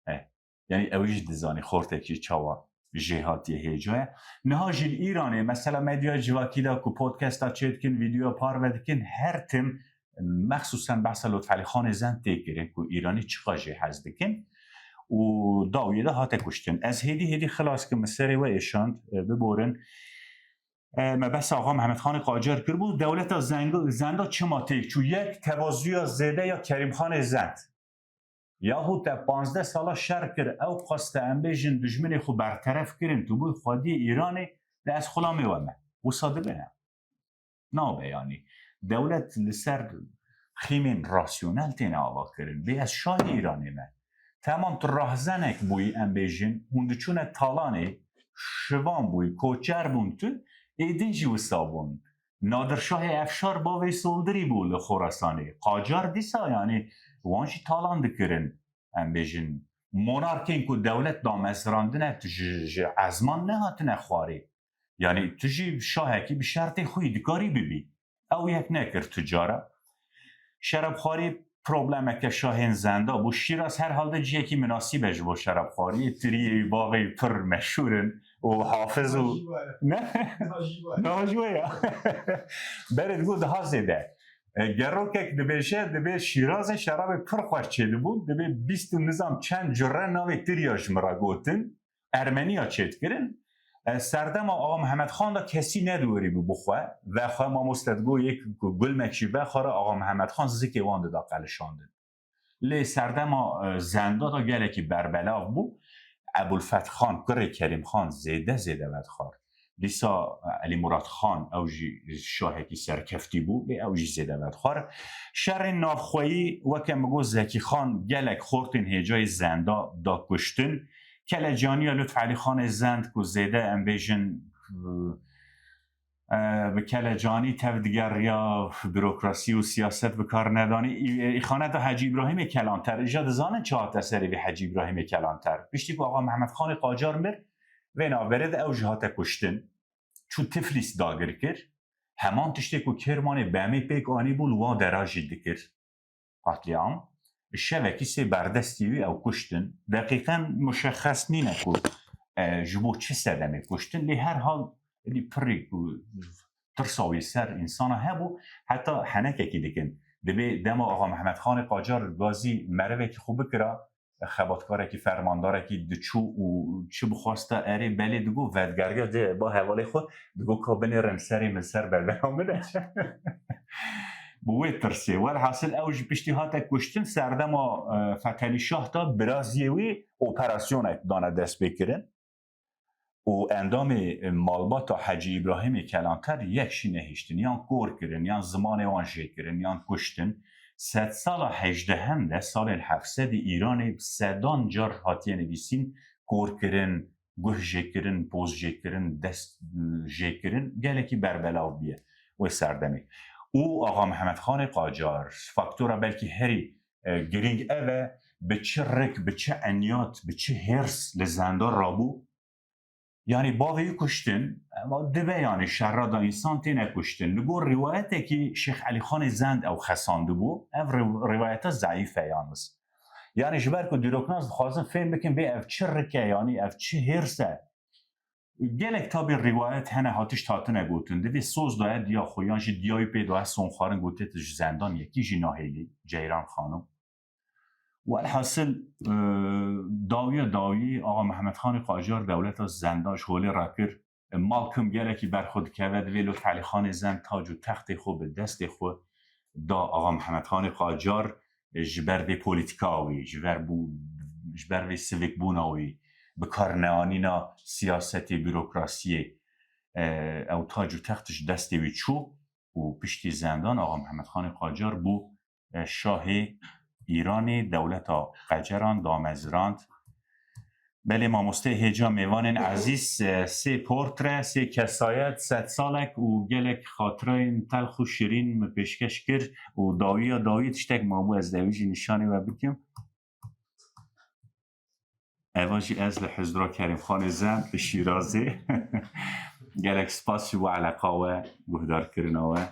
Eh, yanî ew jî dizanî xortekî çawa jêhatiye hêca ye. Niha jî li Îranê, mesela medyaya civakî de ku podcasta çêdikin, vîdyoya parve dikin, her tim mexsusen behsa Lutfelî Xanê Zend tê kirin ku Îranî çiqa jê hez dikin û dawiyê de hate kuştin. Ez hêdî hêdî xilas kim, min serê we êşand, e, biborin. E, me behsa Axa Mehemedxanê Qacar kiribû, dewleta Zeng-, Zenda çima têk çû? Yek, tevazuya zêde ya Kerîmxanê Zend. Yahu te panzdeh sala şer kir, ew qas te, em bêjin, dijminê xwe berteref kirin, tu bûyî xwediyê Îranê, de ez xulamê we me. Wisa dibe ne? Nabe yanî. Dewlet li ser xîmên rasyonel têne avakirin. Bê ez şahê Îranê me. Temam tu rahzenek bûyî, em bêjin, hûn diçûne talanê, şivan bûyî, koçer bûn tu, êdî jî wisa bûn. Nadir Şahê Efşar bavê Sondirî bû li Xorasanê. Qacar dîsa, yanî wan jî talan dikirin, em bêjin. Monarkên ku dewlet damezrandine, tu ji, ji ezman nehatine xwarê. Yanî tu jî şahekî bi şertê xwe yî dikarî bibî. Ew yek nekir tu cara. Şerabxwarî problemeke şahên Zenda bû. Şîraz herhalde cihekî minasîb e ji bo şerabxwariyê. Tiriyê wî, baxê wî pir meşhûr in û hafiz û... Niha jî wa ye. Ne? Niha jî wa ye. Niha jî wa ye. Berê digot daha zêde. E, gerokek dibêje, dibê Şîrazê şerabê pir xweş çêdibû, dibê bîst û nizam çend cure navê tiriya ji min re gotin. Ermeniya çêdikirin. E, serdema Axa Mehemedxan de kesî nediwerî bû bixwe. Vexwe mamoste digo yek ku gulmek jî vexwara, Axa Mehemedxan zikê wan dida qelişandin. Lê serdema, e, Zenda de gelekî berbelav bû. Ebulfeth Xan, kurê Kerîm Xan zêde zêde vedixwar. Dîsa, e, Elî Murat Xan, ew jî şahekî serkeftî bû, lê ew jî zêde vedixwar. Şerên navxweyî, weke min got, Zekî Xan gelek xortên hêcayê Zenda da kuştin. Kelecaniya Lutfelî Xanê Zend ku zêde, em bêjin, e, bi kelecanî tev digeriya, bürokrasî û siyaset bi kar nedanî. Î-, îxaneta Hecî Îbrahîmê Kelanter, îja dizanin çi hate serê vê Hecî Îbrahîmê Kelanter? Piştî ku Axa Mehmed Xanê Qacar mir, vê navberê de ew jî hate kuştin. Çû Tiflîs dagir kir. Heman tiştê ku Kêrmanê B M'ê pêk anîbû, li wan dera jî dikir. Katliam. Şevekî sê berdestî wî ew kuştin. Deqîqen muşexxes nîne ku, e, ji bo çi sedemê kuştin. Lê her hal, êdî pirî ku tirsa wî ser însana hebû, heta henekekî dikin. Dibê dema Axa Mehmed Xanê Qacar gazî merivekî xwe bikira, xebatkarekî, fermandarekî diçû û çi bixwasta erê belê digo, vedgeriya dê ba hevalê xwe, digo ka binêrin serê min, ser berbera min e. Bi wê tirsê. Welhasil ew ji piştî hate kuştin, serdema, e, Fetelî Şah de biraziyê wî operasyonek dane destpêkirin. Û endamê malbata Hecî Îbrahîmê Kelanter yek jî nehiştin, yan kor kirin, yan zimanê wan jê kirin, yan kuştin. Sedsala hejdehem de, salên heft sedî Îranê, sedan car hatiye nivîsîn, kor kirin, guh jê kirin, poz jê kirin, dest jê kirin, gelekî berbelav bûye wê serdemê. Û Axa Mehemedxanê Qacar, faktora belkî herî, e, girîng ev e, bi çi rik, bi çi eniyat, bi çi hêrs li Zenda rabû, Yanî bavê wî kuştin, ema dibe yanî şerra da însan têne kuştin. Li gor rîwayetekî Şêx Elîxanê Zend ew xesandibû, ev rî-, rîwayeta zeîf e yalnız. Yanî ji ber ku dîroknas dixwazin fêm bikin bê ev çi rik e, yanî ev çi hêrs e. Gelek tabî rîwayet hene hatiş hatine gotin. Divê soz daye diya xwe yan jî diya wî pê daye son xwarin gotiye tu ji zendan yekî jî nahêlî, Ceyran Xanim. Welhasil, e, dawiya dawiyê Axa Mehmet Xanê Qacar dewleta Zenda ji holê rakir. E, malkim gelekî ber xwe dikeve, divê lo Elîxanê Zend tac û textê xwe bi destê xwe da Axa Mehmet Xanê Qacar, e, ji ber vê polîtîka wî, ji ber bû-, ji ber vê sivikbûna wî, bikarneanîna siyasetê, bürokrasiyê, e, ew tac û text ji destê wî çû û piştî zendan Axa Mehmet Xanê Qacar bû, e, şahê Îranê, dewleta Qeceran damezirand. Belê mamosteyê hêja, mêvanên ezîz, e, sê portre, sê kesayet, sedsalek û gelek xatirayên telx û şirîn min pêşkeş kir û dawiya dawiyê tiştek mabû ez de wî jî nîşanî we bikim. Eva jî ez li Hizra Kerîmxanê Zend li Şîrazê. Gelek spas ji bo eleqa we, guhdarkirina we.